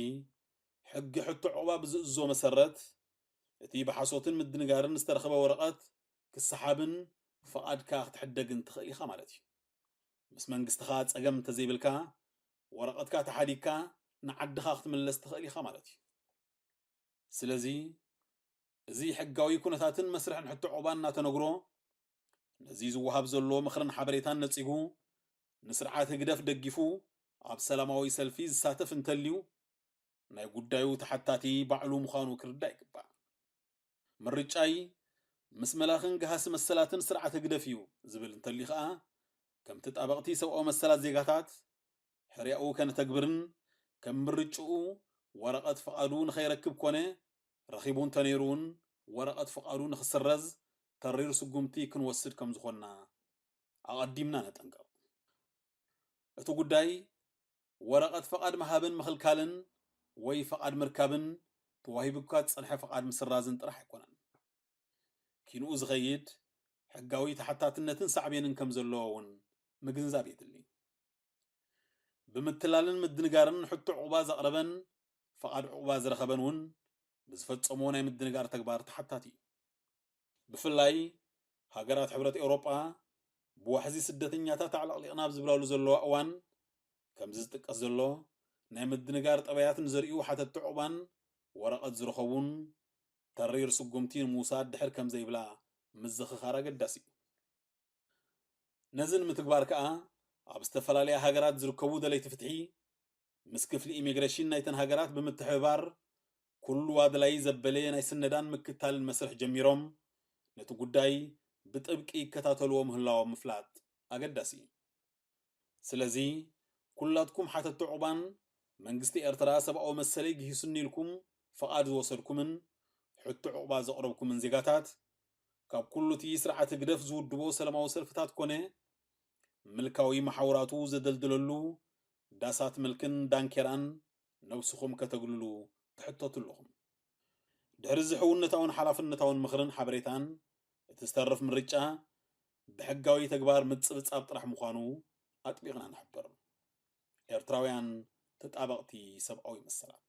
ሕጊ ሕቶ ዑቕባ ብዝእዝዞ መሰረት፣ እቲ ብሓሶትን ምድንጋርን ዝተረኸበ ወረቐት ክሰሓብን ፍቓድካ ክትሕደግን ትኽእል ኢኻ ማለት እዩ። ምስ መንግስትኻ ጸገም እንተዘይብልካ፣ ወረቐትካ ተሓዲግካ ንዓድኻ ክትምለስ ትኽእል ኢኻ ማለት እዩ። ስለዚ፣ እዚ ሕጋዊ ኩነታትን መስርሕን ሕቶ ዑቕባ እናተነግሮ፣ ነዚ ዝወሃብ ዘሎ ምኽርን ሓበሬታን ነጺጉ፣ ንስርዓት ህግደፍ ደጊፉ ኣብ ሰላማዊ ሰልፊ ዝሳተፍ እንተልዩ፣ ናይ ጉዳዩ ተሓታቲ ባዕሉ ምዃኑ ክርዳእ ይግባእ። ምርጫይ ምስ መላኽን ገሃሲ መሰላትን ስርዓት ህግደፍ እዩ ዝብል እንተልዩ ኸኣ፣ ከምቲ ጣበቕቲ ሰብኣዊ መሰላት ዜጋታት፣ ሕርያኡ ከነተግብርን ከም ምርጭኡ ወረቐት ፍቓዱ ንኸይረክብ ኮነ፣ ረኺቡ እንተነይሩ እውን ወረቐት ፍቓዱ ንኽስረዝ ተሪር ስጉምቲ ክንወስድ ከም ዝኾንና ኣቐዲምና ነጠንቅቕ። እቲ ጉዳይ ወረቐት ፈቓድ ምሃብን ምኽልካልን ወይ ፈቓድ ምርካብን ተዋሂቡካ ዝጸንሐ ፈቓድ ምስራዝን ጥራሕ ኣይኮነን። ኪንኡ ዝኸይድ ሕጋዊ ተሓታትነትን ሳዕቤንን ከም ዘለዎ እውን ምግንዛብ የድሊ። ብምትላልን ምድንጋርን ሕቶ ዕቑባ ዘቕረበን ፈቓድ ዕቑባ ዝረኸበን እውን ብዝፈጸሞ ናይ ምድንጋር ተግባር ተሓታቲ እዩ። ብፍላይ ሃገራት ሕብረት ኤውሮጳ ብዋሕዚ ስደተኛታት ኣዕለቕሊቕና ኣብ ዝብላሉ ዘለዋ እዋን፣ ከምዚ ዝጥቀስ ዘሎ ናይ ምድንጋር ጠባያት ንዘርእዩ ሓተቲ ዕቑባን ወረቐት ዝረኸቡን ተሪር ስጉምቲ ንምውሳድ ድሕር ከም ዘይብላ ምዝኽኻር ኣገዳሲ እዩ። ነዚ ንምትግባር ከኣ ኣብ ዝተፈላለያ ሃገራት ዝርከቡ ደለይቲ ፍትሒ ምስ ክፍሊ ኢሚግሬሽን ናይተን ሃገራት ብምትሕብባር ኩሉ ኣድላዪ ዘበለ ናይ ስነዳን ምክታልን መስርሕ ጀሚሮም ነቲ ጉዳይ ብጥብቂ ይከታተልዎ ምህላዎም ምፍላጥ ኣገዳሲ እዩ። ስለዚ ኩላትኩም ሓተቲ ዕቑባን መንግስቲ ኤርትራ ሰብኣዊ መሰለይ ግሂሱኒ ኢልኩም ፍቓድ ዝወሰድኩምን ሕቶ ዕቑባ ዘቕረብኩምን ዜጋታት ካብ ኩሉ እቲ ስርዓት ህግደፍ ዝውድቦ ሰላማዊ ሰልፍታት ኮነ ምልካዊ መሓውራቱ ዘደልድለሉ ዳሳት ምልክን ዳንኬራን ነብስኹም ከተግልሉ ትሕተቱ ኣለኹም። ድሕሪ እዚ ሕውነታውን ሓላፍነታውን ምኽርን ሓበሬታን እቲ ዝተርፍ ምርጫ ብሕጋዊ ተግባር ምጽብጻብ ጥራሕ ምዃኑ ኣጥቢቕና ንሕብር። ኤርትራውያን ተጣበቕቲ ሰብኣዊ መሰላት።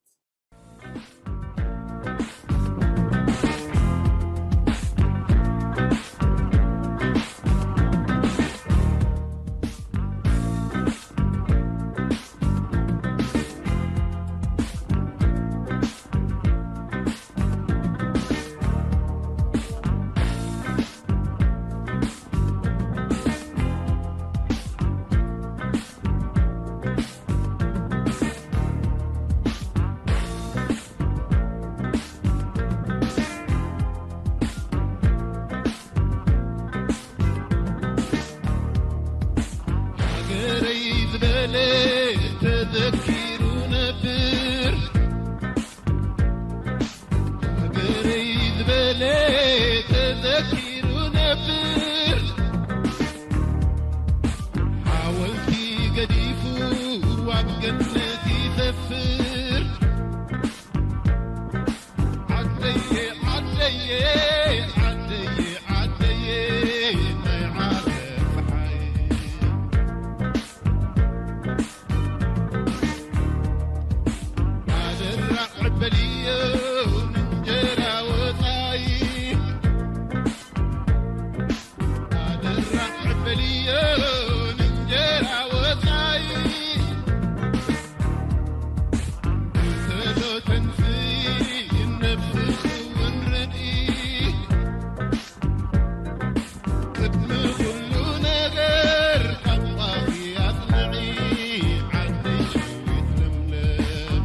ሃገረይ ዝበለ ተዘኪሩ ነብር፣ ሃገረይ ዝበለ ተዘኪሩ ነብር፣ ሓወልቲ ገዲፉ ኣብ ገነት ይሰፍር። ዓደየ ዓደየ ዓደየ ዓደየ ናይ ዓረብ ፀሓይ ኣደራ ዕበልዮ እንጀራ ወፃይ ኣደራ ዕበልዮ እንጀራ ወፃይ ብተሎ ተንስኢ ነብስኺ እውን ርድኢ ቅድሚ ኩሉ ነገር ቋንቋኺ ኣጽንዒ ዓደይ ሸዊት ለምለም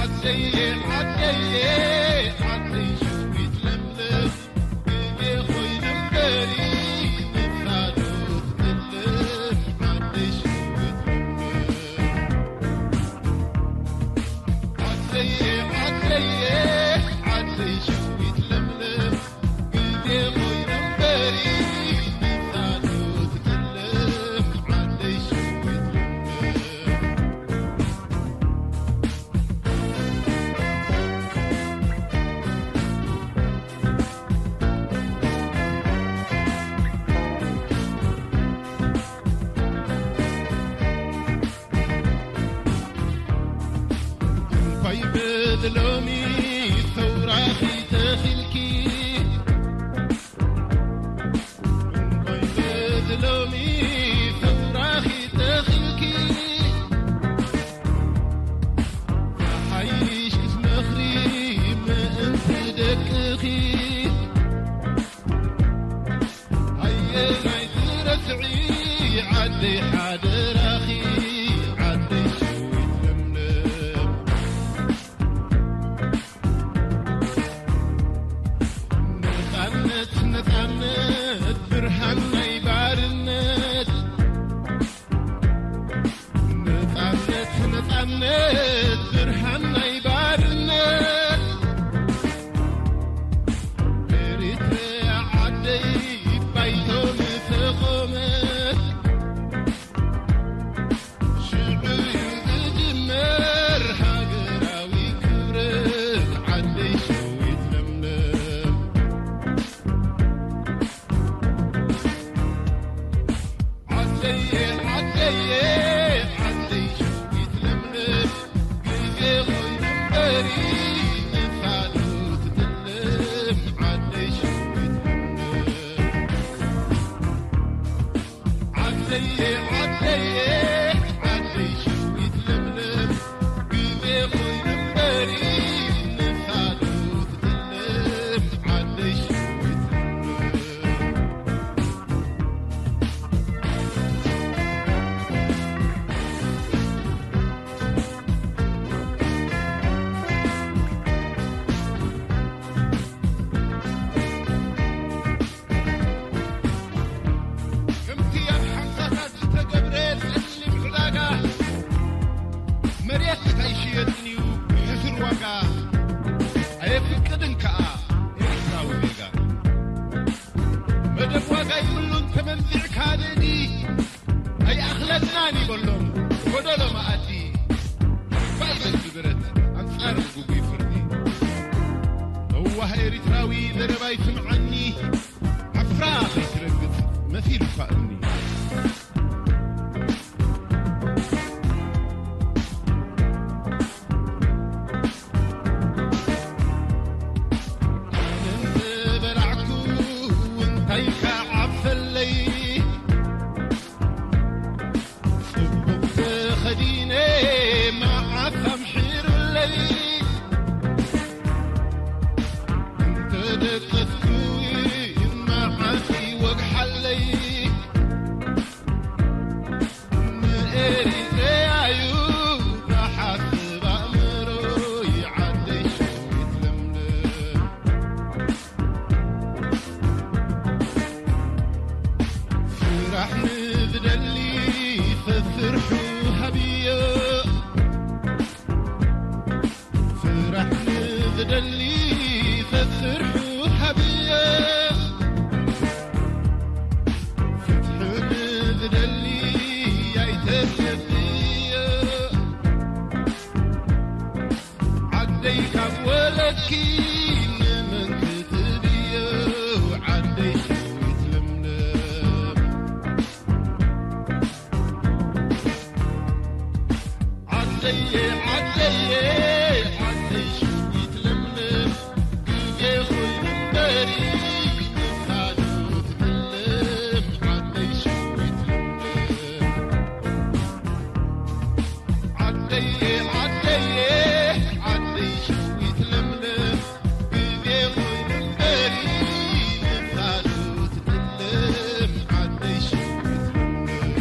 ዓደየ ዓደየ ዓደይ ሸዊት ለምለም ግዜ ኮይኑ እምበሪ ንሳዶ ትጥልም ዓደይ ሸዊት ለምለም ዓደየ ዓደየ ዓደይ ሸዊት ለምለም ግዜ ኮይኑ እምበሪ ንሳዶ ትጥልም ዓደይ ሸዊት ለምለም እንኳይ በዚ ሎሚ ሰውራኺ ተኺልኪ እንኳይ በዚ ሎሚ ሰውራኺ ተኺልኪ ሓይሽ ክትመኽሪ ምእንቲ ደቅኺ ኣየናይ ትረስዒ ዓደይ ሓደራኺ ዓደይ ሸዊት ለምለም ነፃነት ነፃነት ብርሃን ናይ ባርነት ነፃነት ነፃነት ብርሃን ናይ ባርነት ኤሪትሪያ ዓደይ ባይቶ ምተኾመ ዓደየ ዓደይ ሽዊት ለምለም፣ ግዜ ኮይኑ እምበሪ ንሳዱ ትጥልም፣ ዓደይ ሽዊት ለምለም። ከምቲ ኣብ ሓምሳታት ዝተገብረ ጸሊም ዕዳጋ፣ መሬት ኣይሽየጥን እዩ ብሕሱር ዋጋ፣ ኣየፍቅድን ከኣ ኤርትራዊ ዜጋ። መደብ ዋጋ ይብሉን ተመንዚዕካ ንእዲ፣ ኣይኣኽለናን ይበሎም ጎደሎ መኣዲ። ባይበል ብረት ኣንጻር ግጉይ ፍርዲ። ለዋህ ኤሪትራዊ ዘረባይ ስምዓኒ፣ ዓፍራ ከይትረግጽ መሲሉካ እምኒ። እንተበላዕኩ እንታይ ከዓብሰለይ? ጽቡቕ ተኸዲነ መዓስ ኣምሒሩለይ? እንተደቀስኩ መዓስ ይወግሓለይ? ንኤሪትረያዩ ዝሓስብ ኣእምሮይ ዓደይ ሸዊት ለምለም። ስራሕ ንዝደሊ ሰስርሑ ሃብዮ። ስራሕ ንዝደሊ ሰስርሑ ሃብዮ። ፍትሒ ንዝደሊ ኣይተሰድዮ። ዓደይ ካብ ወለድኪ ንመን ክትብዮ? ዓደይ ሽዊት ለምለም። ዓደየ ዓደየ ዓደይ ሽዊት ለምለም፣ ግዜ ኮይኑ እምበሪ ንሳዱ ትጥልም። ዓደይ ሽዊት ለምለም። ዓደየ ዓደየ ዓደይ ሽዊት ለምለም፣ ግዜ ኮይኑ እምበሪ ንሳዱ ትጥልም። ዓደይ ሽዊት ለምለም።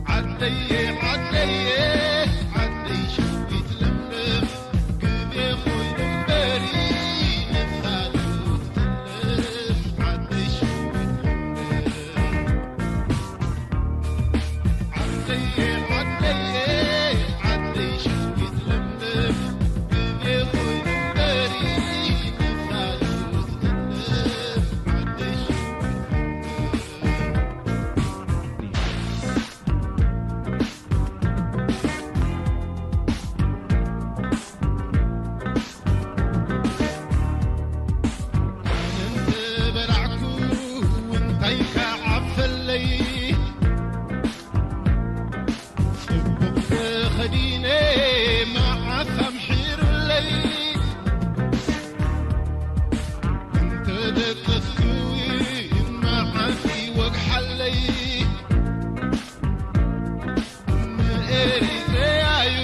ዓደየ ዓደየ ዓደይ ሽዊት ለምለም፣ ግዜ ኮይኑ እምበሪ ንሳዱ ትጥልም። ዓደይ ሽዊት ለምለም። ዓደየ ዓደየ ዓደይ ሽዊት ለምለም፣ ግዜ ኮይኑ እምበሪ ንሳዱ ትጥልም። ዓደይ ሽዊት ለምለም። እንተበላዕኩ እንታይ ከዓብሰለይ? ጽቡቕ ተኸዲነ መዓስ ኣምሒሩለይ? እንተደቀስኩ መዓስ ይወግሓለይ? ንኤሪትረያዩ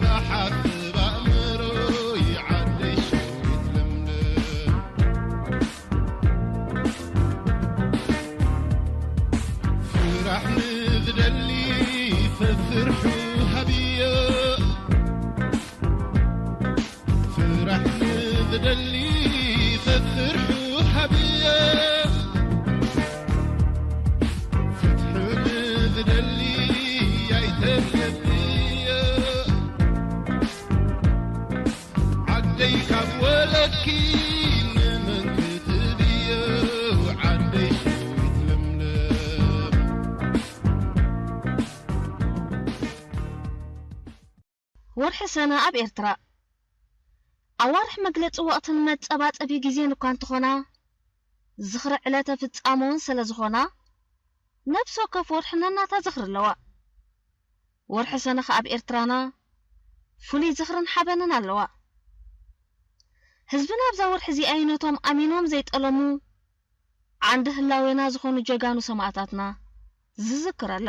ዝሓስብ ኣእምሮይ ዓደይ ሸዊት ለምለም። ስራሕ ንዝደሊ ሰስርሑ ሃብዮ። ስራሕ ንዝደሊ ሰስርሑ ሃብዮ። ፍትሒ ንዝደሊ ኣይተሰድዮ። ዓደይ ካብ ወለድኪ ንመን ክትብዮ? ዓደይ ሽዊት ለምለም። ወርሒ ሰነ ኣብ ኤርትራ ኣዋርሕ መግለጺ ወቕትን መጸባጸቢ ግዜን እኳ እንተኾና፣ ዝኽሪ ዕለተ ፍጻመ እውን ስለ ዝኾና፣ ነብሲ ወከፍ ወርሒ ነናታ ዝኽሪ ኣለዋ። ወርሒ ሰነ ከኣ ኣብ ኤርትራና ፍሉይ ዝኽርን ሓበንን ኣለዋ። ህዝብና ኣብዛ ወርሒ እዚኣ እዩ ነቶም ኣሚኖም ዘይጠለሙ ዓንዲ ህላዌና ዝኾኑ ጀጋኑ ሰማእታትና ዝዝክረላ።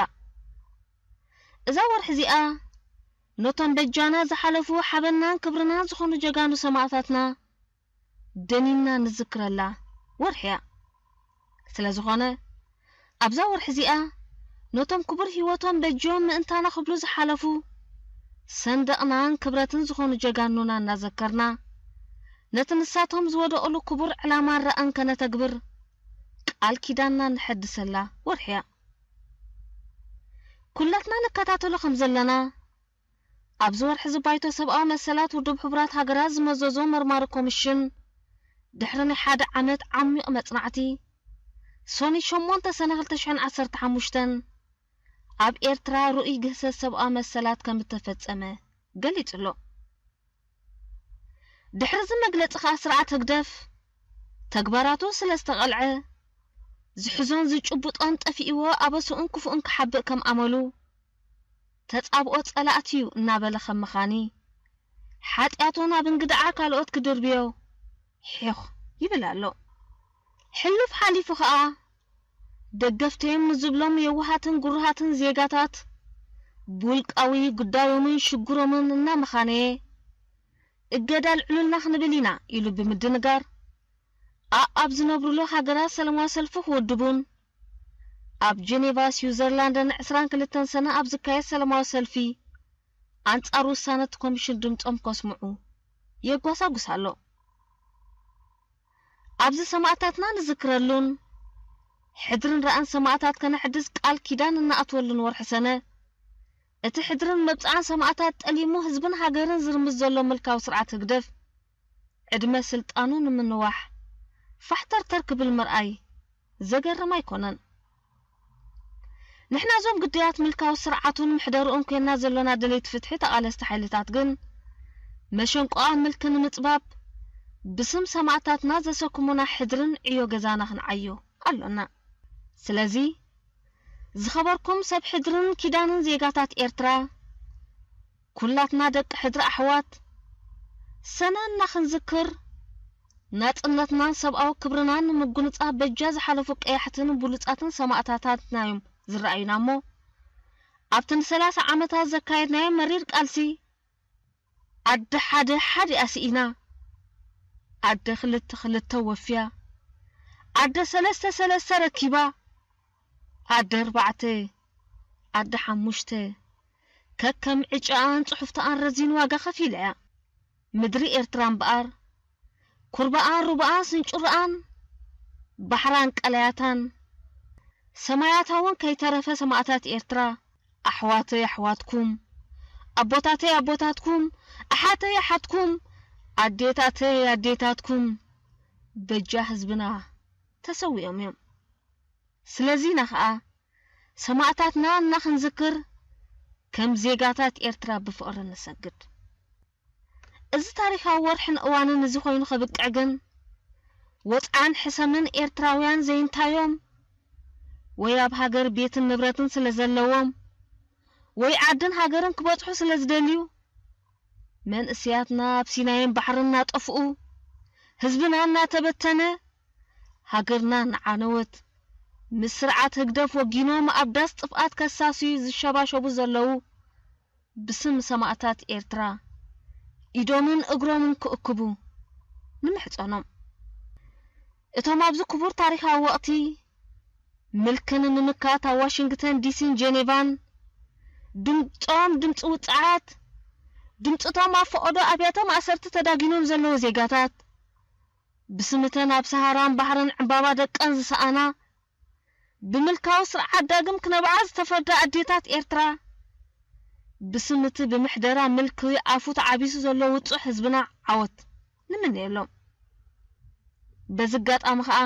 እዛ ወርሒ እዚኣ ነቶም በጃና ዝሓለፉ ሓበናን ክብርናን ዝኾኑ ጀጋኑ ሰማእታትና ደኒና ንዝክረላ ወርሒ እያ። ስለ ዝኾነ ኣብዛ ወርሒ እዚኣ ነቶም ክቡር ህይወቶም በጅዮም ምእንታና ክብሉ ዝሓለፉ ሰንደቕናን ክብረትን ዝኾኑ ጀጋኑና እናዘከርና ነቲ ንሳቶም ዝወደቑሉ ክቡር ዕላማን ራእን ከነተግብር ቃል ኪዳንና ንሐድሰላ ወርሒ እያ። ኩላትና ንከታተሎ ከም ዘለና ኣብዚ ወርሒ እዚ ባይቶ ሰብኣዊ መሰላት ውድብ ሕቡራት ሃገራት ዝመዘዞ መርማሪ ኮሚሽን ድሕሪ ናይ ሓደ ዓመት ዓሚቕ መጽናዕቲ ሶኒ ሸሞንተ ሰነ ክልተ ሽሕን ዓሰርተ ሓሙሽተን ኣብ ኤርትራ ርኡይ ግህሰት ሰብኣዊ መሰላት ከም እተፈጸመ ገሊጹ ኣሎ። ድሕሪ እዚ መግለጺ ከኣ ስርዓት ህግደፍ ተግባራቱ ስለ ዝተቐልዐ ዝሕዞን ዝጭብጦን ጠፊእዎ ኣበስኡን ክፉእን ክሓብእ ከም ኣመሉ ተጻብኦ ጸላእቲ እዩ እናበለ ከም መኻኒ ሓጢኣቱ ናብ እንግድዓ ካልኦት ክድርብዮ ሒኽ ይብል ኣሎ። ሕሉፍ ሓሊፉ ኸኣ ደገፍተዮም ንዝብሎም የዋሃትን ግሩሃትን ዜጋታት ብውልቃዊ ጉዳዮምን ሽግሮምን እናመኻነየ እገዳ ኣልዕሉልና ክንብል ኢና ኢሉ ብምድንጋር ኣኣብ ዝነብሩሉ ሃገራት ሰላማዊ ሰልፊ ክውድቡን ኣብ ጀኔቫ ስዊዘርላንድን ዕስራን ክልተን ሰነ ኣብ ዝካየድ ሰላማዊ ሰልፊ ኣንጻር ውሳነ እቲ ኮሚሽን ድምጾም ከስምዑ የጓሳጉስ ኣሎ። ኣብዚ ሰማእታትና ንዝክረሉን ሕድርን ራእን ሰማእታት ከነሕድስ ቃል ኪዳን እናኣትወሉን ወርሒ ሰነ እቲ ሕድርን መብጽዓን ሰማእታት ጠሊሙ ህዝብን ሃገርን ዝርምስ ዘሎ ምልካዊ ስርዓት ህግደፍ ዕድመ ስልጣኑ ንምንዋሕ ፋሕተርተር ክብል ምርኣይ ዘገርም ኣይኮነን። ንሕና እዞም ግዳያት ምልካዊ ስርዓቱን ምሕደርኡን ኮይና ዘሎና ደለይቲ ፍትሒ ተቓለስቲ ሓይልታት ግን መሸንቆኣ ምልኪ ንምጽባብ ብስም ሰማእታትና ዘሰክሙና ሕድርን ዕዮ ገዛና ክንዓዮ ኣሎና። ስለዚ ዝኸበርኩም ሰብ ሕድርን ኪዳንን ዜጋታት ኤርትራ ኩላትና ደቂ ሕድሪ ኣሕዋት ሰነ እናኽንዝክር ናጽነትናን ሰብኣዊ ክብርናን ንምጉንጻፍ በጃ ዝሓለፉ ቀያሕትን ብሉጻትን ሰማእታታትና እዮም ዝረኣዩና እሞ ኣብቲ ንሰላሳ ዓመታት ዘካየድናዮ መሪር ቃልሲ ኣደ ሓደ ሓዲኣ ስኢና ኣደ ክልተ ክልተ ወፍያ ኣደ ሰለስተ ሰለስተ ረኪባ ኣደ ኣርባዕተ ኣደ ሓሙሽተ ከከም ዕጫኣን ጽሑፍታኣን ረዚን ዋጋ ከፊላ እያ። ምድሪ ኤርትራ እምበኣር ኩርባኣን ሩባኣን ስንጭሮኣን ባሕራን ቀላያታን ሰማያታ እውን ከይተረፈ ሰማእታት ኤርትራ ኣሕዋተይ ኣሕዋትኩም ኣቦታተይ ኣቦታትኩም ኣሓተይ ኣሓትኩም ኣዴታተይ ኣዴታትኩም በጃ ህዝብና ተሰዊኦም እዮም። ስለዚና ኸኣ ሰማእታትና እናኽንዝክር ከም ዜጋታት ኤርትራ ብፍቕሪ ንሰግድ። እዚ ታሪኻዊ ወርሕን እዋንን እዚ ኮይኑ ከብቅዕ ግን ወጽዓን ሕሰምን ኤርትራውያን ዘይንታዮም ወይ ኣብ ሃገር ቤትን ንብረትን ስለ ዘለዎም ወይ ዓድን ሃገርን ክበጽሑ ስለ ዝደልዩ መንእስያትና ኣብ ሲናይን ባሕርን እናጠፍኡ ህዝብና እናተበተነ ሃገርና እናዓነወት ምስ ስርዓት ህግደፍ ወጊኖም ኣብ ዳስ ጥፍኣት ከሳስዩ ዝሸባሸቡ ዘለዉ ብስም ሰማእታት ኤርትራ ኢዶምን እግሮምን ክእክቡ ንምሕጸኖም። እቶም ኣብዚ ክቡር ታሪኻዊ ወቕቲ ምልኪ ንምምካት ኣብ ዋሽንግተን ዲሲን ጀኔቫን ድምጾም ድምጺ ውጽዓት ድምጽቶም ኣብ ፈቐዶ ኣብያተ ማእሰርቲ ተዳጊኖም ዘለዉ ዜጋታት ብስምተን ኣብ ሰሃራን ባሕርን ዕምባባ ደቀን ዝሰኣና ብምልካዊ ስርዓት ዳግም ክነብዓ ዝተፈርዳ ኣዴታት ኤርትራ ብስም እቲ ብምሕደራ ምልኪ ኣፉ ተዓቢሱ ዘሎ ውጹዕ ህዝብና ዓወት ንምነየሎም። በዚ ኣጋጣሚ ከኣ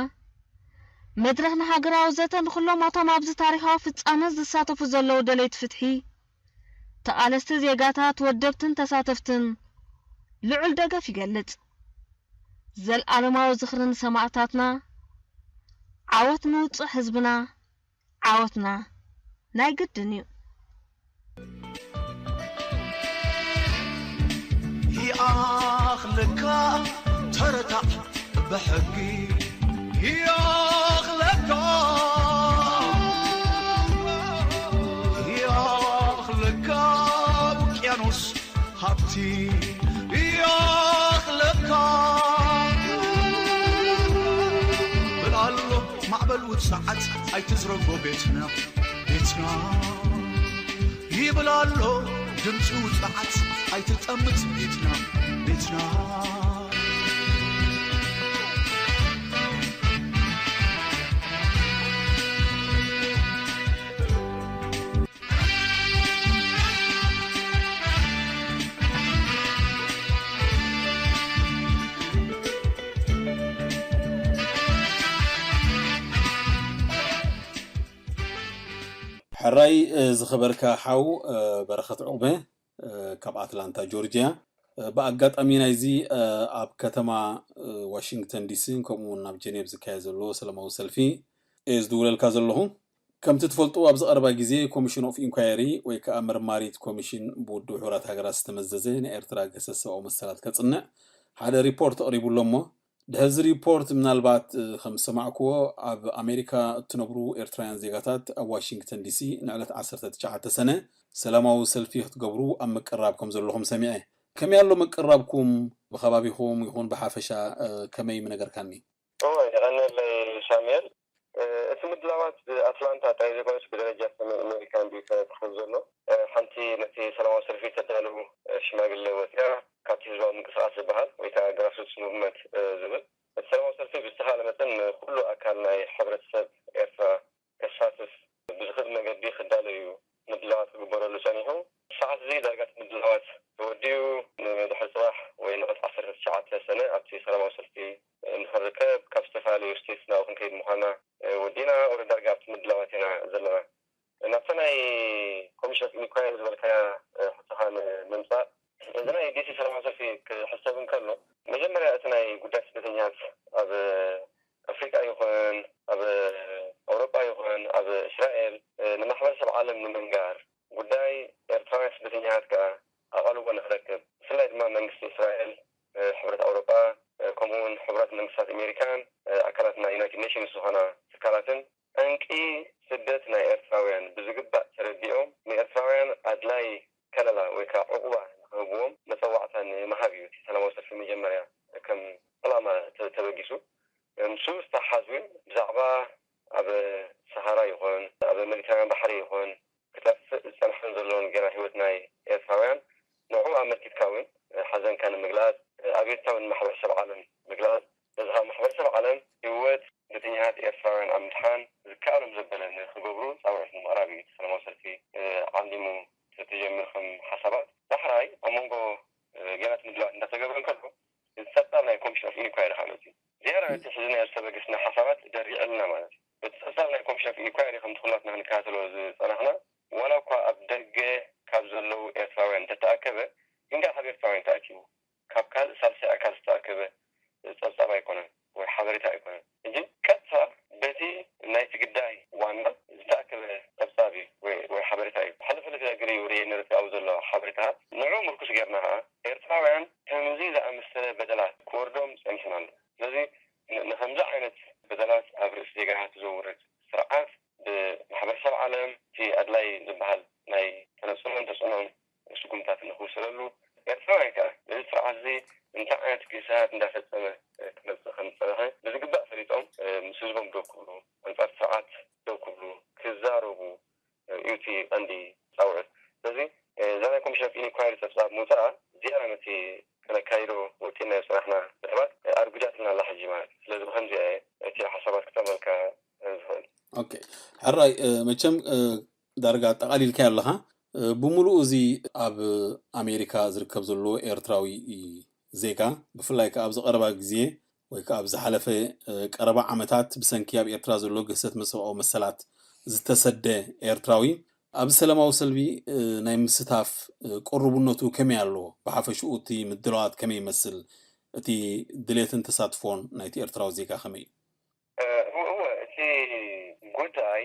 መድረኽ ንሃገራዊ ዘተ ንኹሎም ኣቶም ኣብዚ ታሪኻዊ ፍጻመ ዝሳተፉ ዘለዉ ደለይቲ ፍትሒ ተቓለስቲ ዜጋታት ወደብትን ተሳተፍትን ልዑል ደገፍ ይገልጽ። ዘልኣለማዊ ዝኽሪ ንሰማእታትና፣ ዓወት ንውጹዕ ህዝብና፣ ዓወትና ናይ ግድን እዩ። ይኣኽለካ ተረታዕ ብሕጊ ይኣኽለካ ይኣኽለካ ውቅያኖስ ሃብቲ ይኣኽለካ ብላሎ ማዕበል ውፅዓት ኣይትዝረጎ ቤትና ቤትና ይብል ኣሎ ድምፂ ውፅዓት ኣይትጠምት ቤትና ቤትና ሕራይ ዝኸበርካ ሓው በረኸት ዑቕበ ካብ ኣትላንታ ጆርጅያ። ብኣጋጣሚ ናይዚ ኣብ ከተማ ዋሽንግተን ዲሲ ከምኡ እውን ናብ ጀኔቭ ዝካየድ ዘሎ ሰላማዊ ሰልፊ እየ ዝድውለልካ ዘለኹ። ከምቲ ትፈልጡ ኣብዚ ቀረባ ግዜ ኮሚሽን ኦፍ ኢንኳየሪ ወይ ከዓ መርማሪት ኮሚሽን ብውድብ ሕቡራት ሃገራት ዝተመዘዘ ናይ ኤርትራ ገሰስ ሰብኣዊ መሰላት ከፅንዕ ሓደ ሪፖርት ኣቕሪቡ ኣሎ እሞ ድሕዚ ሪፖርት ምናልባት ከም ዝሰማዕክዎ ኣብ ኣሜሪካ እትነብሩ ኤርትራውያን ዜጋታት ኣብ ዋሽንግተን ዲሲ ንዕለት ዓሰርተ ትሽዓተ ሰነ ሰላማዊ ሰልፊ ክትገብሩ ኣብ ምቅራብ ከም ዘለኹም ሰሚዐ። ከመይ ኣሎ ምቅራብኩም? ብከባቢኹም ይኹን ብሓፈሻ ከመይ ምነገርካኒ? እወ፣ የቐንየለይ ሻምኤል። እቲ ምድላዋት ብኣትላንታ ጥራይ ዘይኮነስ ብደረጃ ሰሜን ኣሜሪካ እንድዩ ተታሒዙ ዘሎ። ሓንቲ ነቲ ሰላማዊ ሰልፊ ተዳሉ ሽማግለ ወፂኣ፣ ካብቲ ህዝባዊ ምንቅስቃስ ዝበሃል ወይ ከዓ ግራስሩትስ ሙቭመንት ዝብል እቲ ሰላማዊ ሰልፊ ብዝተኻለ መጠን ንኩሉ ኣካል ናይ ሕብረተሰብ ኤርትራ ከሳትፍ ብዝኽእል መገዲ ክዳሎ እዩ ምድላዋት ክግበረሉ ጸኒሑ። ሰዓት እዚ ዳርጋ እቲ ምድላዋት ተወዲኡ ንድሕሪ ጽባሕ ወይ ንቐት ዓሰርተ ትሽዓተ ሰነ ኣብቲ ሰላማዊ ሰልፊ ንኽንርከብ ካብ ዝተፈላለዩ ስቴትስ ናብኡ ክንከይድ ምዃንና ወዲእና ኦረ ዳርጋ ኣብቲ ምድላዋት ኢና ዘለና። ናብታ ናይ ኮሚሽን ኦፍ ኢንኳየሪ ዝበልካያ ሕቶኻ ንምምጻእ እዚ ናይ ዲሲ ሰላማዊ ሰልፊ ክሕሰብ እንከሎ መጀመርያ እቲ ናይ ጉዳይ ስደተኛታት ኣብ ኣፍሪቃ ይኹን ኣብ ኣውሮጳ ይኹን ኣብ እስራኤል ንማሕበረሰብ ዓለም ንምንጋር ጉዳይ ኤርትራውያን ስደተኛታት ከኣ ኣቓልቦ ንኽረክብ ብፍላይ ድማ መንግስቲ እስራኤል፣ ሕብረት ኣውሮጳ ከምኡ እውን ሕቡራት መንግስታት ኣሜሪካን ኣካላት ናይ ዩናይትድ ኔሽንስ ዝኾና ትካላትን ጠንቂ ስደት ናይ ኤርትራውያን ብዝግባእ ተረዲኦም ንኤርትራውያን ኣድላይ ከለላ ወይ ከዓ ዕቑባ ንክህብዎም መፀዋዕታ ንምሃብ እዩ እቲ ሰላማዊ ሰልፊ መጀመርያ ከም ዕላማ ተበጊሱ። ምስኡ ዝተሓሓዝ እውን ብዛዕባ ኣብ ሰሃራ ይኹን ኣብ ሜዲትራንያን ባሕሪ ይኹን ክጠፍእ ዝፀንሐን ዘሎን ጌና ህይወት ናይ ኤርትራውያን ንዕኡ ኣመልኪትካ እውን ሓዘንካ ንምግላፅ ኣቤቱታ እውን ንማሕበረሰብ ዓለም ምግላፅ በዚ ከዓ ማሕበረሰብ ዓለም ህይወት ስደተኛታት ኤርትራውያን ኣብ ምድሓን ዝከኣሎም ዘበለ ንክገብሩ ፃውዒት ንምቕራብ እዩ እቲ ሰላማዊ ሰልፊ ዓሊሙ ተጀሚሩ ከም ሓሳባት። ዳሕራይ ኣብ መንጎ ገና እቲ ምድላዋት እንዳተገብረ እንከሎ እቲ ፀብፃብ ናይ ኮሚሽን ኦፍ ኢንኳይሪ ከዓ መፅዩ። ዝያዳ ነቲ ሕዚ ናይ ዝተበገስና ሓሳባት ደሪዕልና ማለት እዩ። በቲ ፀብፃብ ናይ ኮሚሽን ኦፍ ኢንኳይሪ ከምቲ ኩላትና ክንከታተሎ ዝፀናሕና ዋላ እኳ ኣብ ደገ ካብ ዘለዉ ኤርትራውያን እንተተኣከበ ግን ከዓ ካብ ኤርትራውያን ተኣኪቡ ካብ ካልእ ሳልሳይ ኣካል ዝተኣከበ ፀብፃብ ኣይኮነን ወይ ሓበሬታ ኣይኮነን። ሕጂ ቀጥታ በቲ ናይቲ ግዳይ ዋና ዝተኣከበ ፀብፃብ እዩ ወይ ሓበሬታ እዩ። ሓለፈለፈ ግሪ ርእየ ነረት ኣብኡ ዘሎ ሓበሬታታት ንዑ ምርኩስ ጌርና ከዓ ኤርትራውያን ከምዚ ዝኣመሰለ በደላት ክወርዶም ፀኒሕና ኣሎ። ስለዚ ንከምዚ ዓይነት በደላት ኣብ ርእሲ ዜጋታት ዘውርድ ስርዓት ብማሕበረሰብ ዓለም እቲ ኣድላይ ዝበሃል ናይ ተነፅሎን ተፅዕኖን ስጉምታት ንክውሰደሉ ኤርትራውያን ከዓ ነዚ ስርዓት እዚ እንታይ ዓይነት ግህሰታት እንዳፈፀመ ክመፅእ ከም ዝፀንሐ ብዝግባእ ፈሊጦም ምስ ህዝቦም ደው ክብሉ ኣንፃር ስርዓት ደው ክብሉ ክዛረቡ እዩ እቲ ቀንዲ ፃውዒት። ስለዚ እዛ ናይ ኮሚሽን ኦፍ ኢንኳሪ ፀብፃብ ምውፃኣ ዝያዳ ነቲ ከነካይዶ ወጢናዮ ዝፀናሕና መደባት ኣርጉዳትና ኣላ ሕጂ ማለት እዩ። ስለዚ ብከምዚኣ እየ እቲ ሓሳባት ክጠቕመልካ ዝኽእል። ኦኬ ሕራይ መቸም ዳርጋ ኣጠቓሊልካዮ ኣለኻ። ብምሉኡ እዚ ኣብ ኣሜሪካ ዝርከብ ዘሎ ኤርትራዊ ዜጋ ብፍላይ ከዓ ኣብዚ ቀረባ ግዜ ወይ ከዓ ኣብ ዝሓለፈ ቀረባ ዓመታት ብሰንኪ ኣብ ኤርትራ ዘሎ ግህሰት ሰብኣዊ መሰላት ዝተሰደ ኤርትራዊ ኣብዚ ሰላማዊ ሰልፊ ናይ ምስታፍ ቅሩብነቱ ከመይ ኣሎ? ብሓፈሽኡ እቲ ምድላዋት ከመይ ይመስል? እቲ ድሌትን ተሳትፎን ናይቲ ኤርትራዊ ዜጋ ከመይ እዩ? እወ እቲ ጉዳይ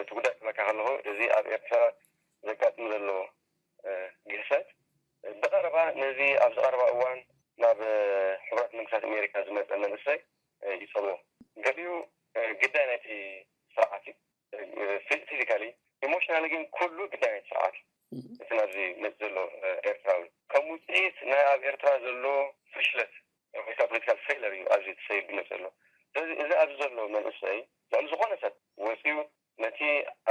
እቲ ጉዳይ ክብለካ ከለኹ፣ እዚ ኣብ ኤርትራ ዘጋጥም ዘሎ ግህሰት ብቐረባ ነዚ ኣብዚ ቀረባ እዋን ናብ ሕቡራት መንግስታት ኣሜሪካ ዝመፀ መንእሰይ ይፀልዎ። ገሊኡ ግዳይ ናይቲ ስርዓት እዩ። ፊዚካሊ፣ ኢሞሽናሊ ግን ኩሉ ግዳይ ናይቲ ስርዓት እዩ። እቲ ናብዚ መፅ ዘሎ ኤርትራዊ ከም ውፅኢት ናይ ኣብ ኤርትራ ዘሎ ፍሽለት ወይ ከዓ ፖለቲካል ፌለር እዩ ኣብዚ ተሰይዱ ዝመፅ ዘሎ። ስለዚ እዚ ኣብዚ ዘሎ መንእሰይ ልዕሊ ዝኾነ ሰብ ወፂኡ ነቲ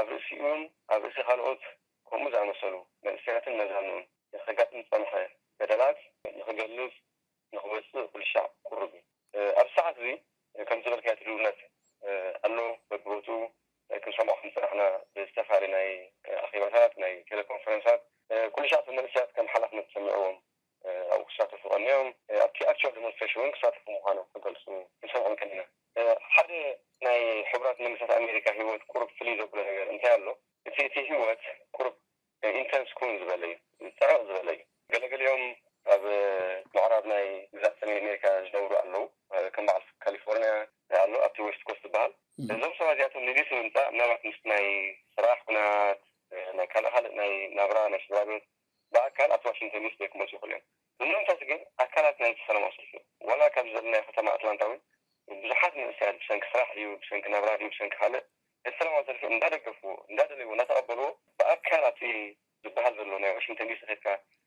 ኣብ ርእሲኡን ኣብ ርእሲ ካልኦት ከምኡ ዝኣመሰሉ መንእሰያትን መዛኑን ንኸጋጥም ዝፀንሐ በደላት ንኽገልፅ ንኽወፅእ ኩልሻዕ ቅሩብ እዩ። ኣብዚ ሰዓት እዚ ከም ዝበልካዮ እቲ ድውነት ኣሎ። በብቦትኡ ክንሰምዖ ከም ዝፀናሕና ብዝተፈላለዩ ናይ ኣኼባታት፣ ናይ ቴሌኮንፈረንሳት ኩልሻዕ እቶም መንእሰያት ከም ሓላፍነት ተሰሚዕዎም ኣብኡ ክሳተፉ ቀኒዮም። ኣብቲ ኣክቹዋል ዲሞንስትሬሽን እውን ክሳተፉ ምዃኖም ክገልፁ ክንሰምዖም ቀኒና። ሓደ ናይ ሕቡራት መንግስታት ኣሜሪካ ህይወት ቁሩብ ፍልይ ዘብሎ ነገር እንታይ ኣሎ? እቲ እቲ ህይወት ቁሩብ ኢንተንስ ክውን ዝበለ እዩ፣ ፅዕቕ ዝበለ እዩ። ገለገሊኦም ኣብ ምዕራብ ናይ ግዛእ ሰሜን ኣሜሪካ ዝነብሩ ኣለዉ። ከም በዓል ካሊፎርኒያ ኣሎ፣ ኣብቲ ዌስት ኮስት ዝበሃል። እዞም ሰባት እዚኣቶም ንዲሲ ምምፃእ ምናልባት ምስ ናይ ስራሕ ኩናት፣ ናይ ካልእ ካልእ ናይ ናብራ ናይ ስድራ ቤት ብኣካል ኣብቲ ዋሽንግተን ዲሲ ዘይክመፁ ይኽእሉ እዮም። ብምንምታት ግን ኣካላት ናይቲ ሰላማዊ ሰልፊ ዋላ ካብ ዘለናዮ ከተማ ኣትላንታ እውን ብዙሓት መንእሰያት ብሰንኪ ስራሕ ድዩ ብሰንኪ ናብራ ድዩ ብሰንኪ ካልእ እቲ ሰላማዊ ሰልፊ እንዳደገፍዎ እንዳደለይዎ እንዳተቐበልዎ ብኣካል ኣብቲ ዝበሃል ዘሎ ናይ ዋሽንግተን ዲሲ ከድካ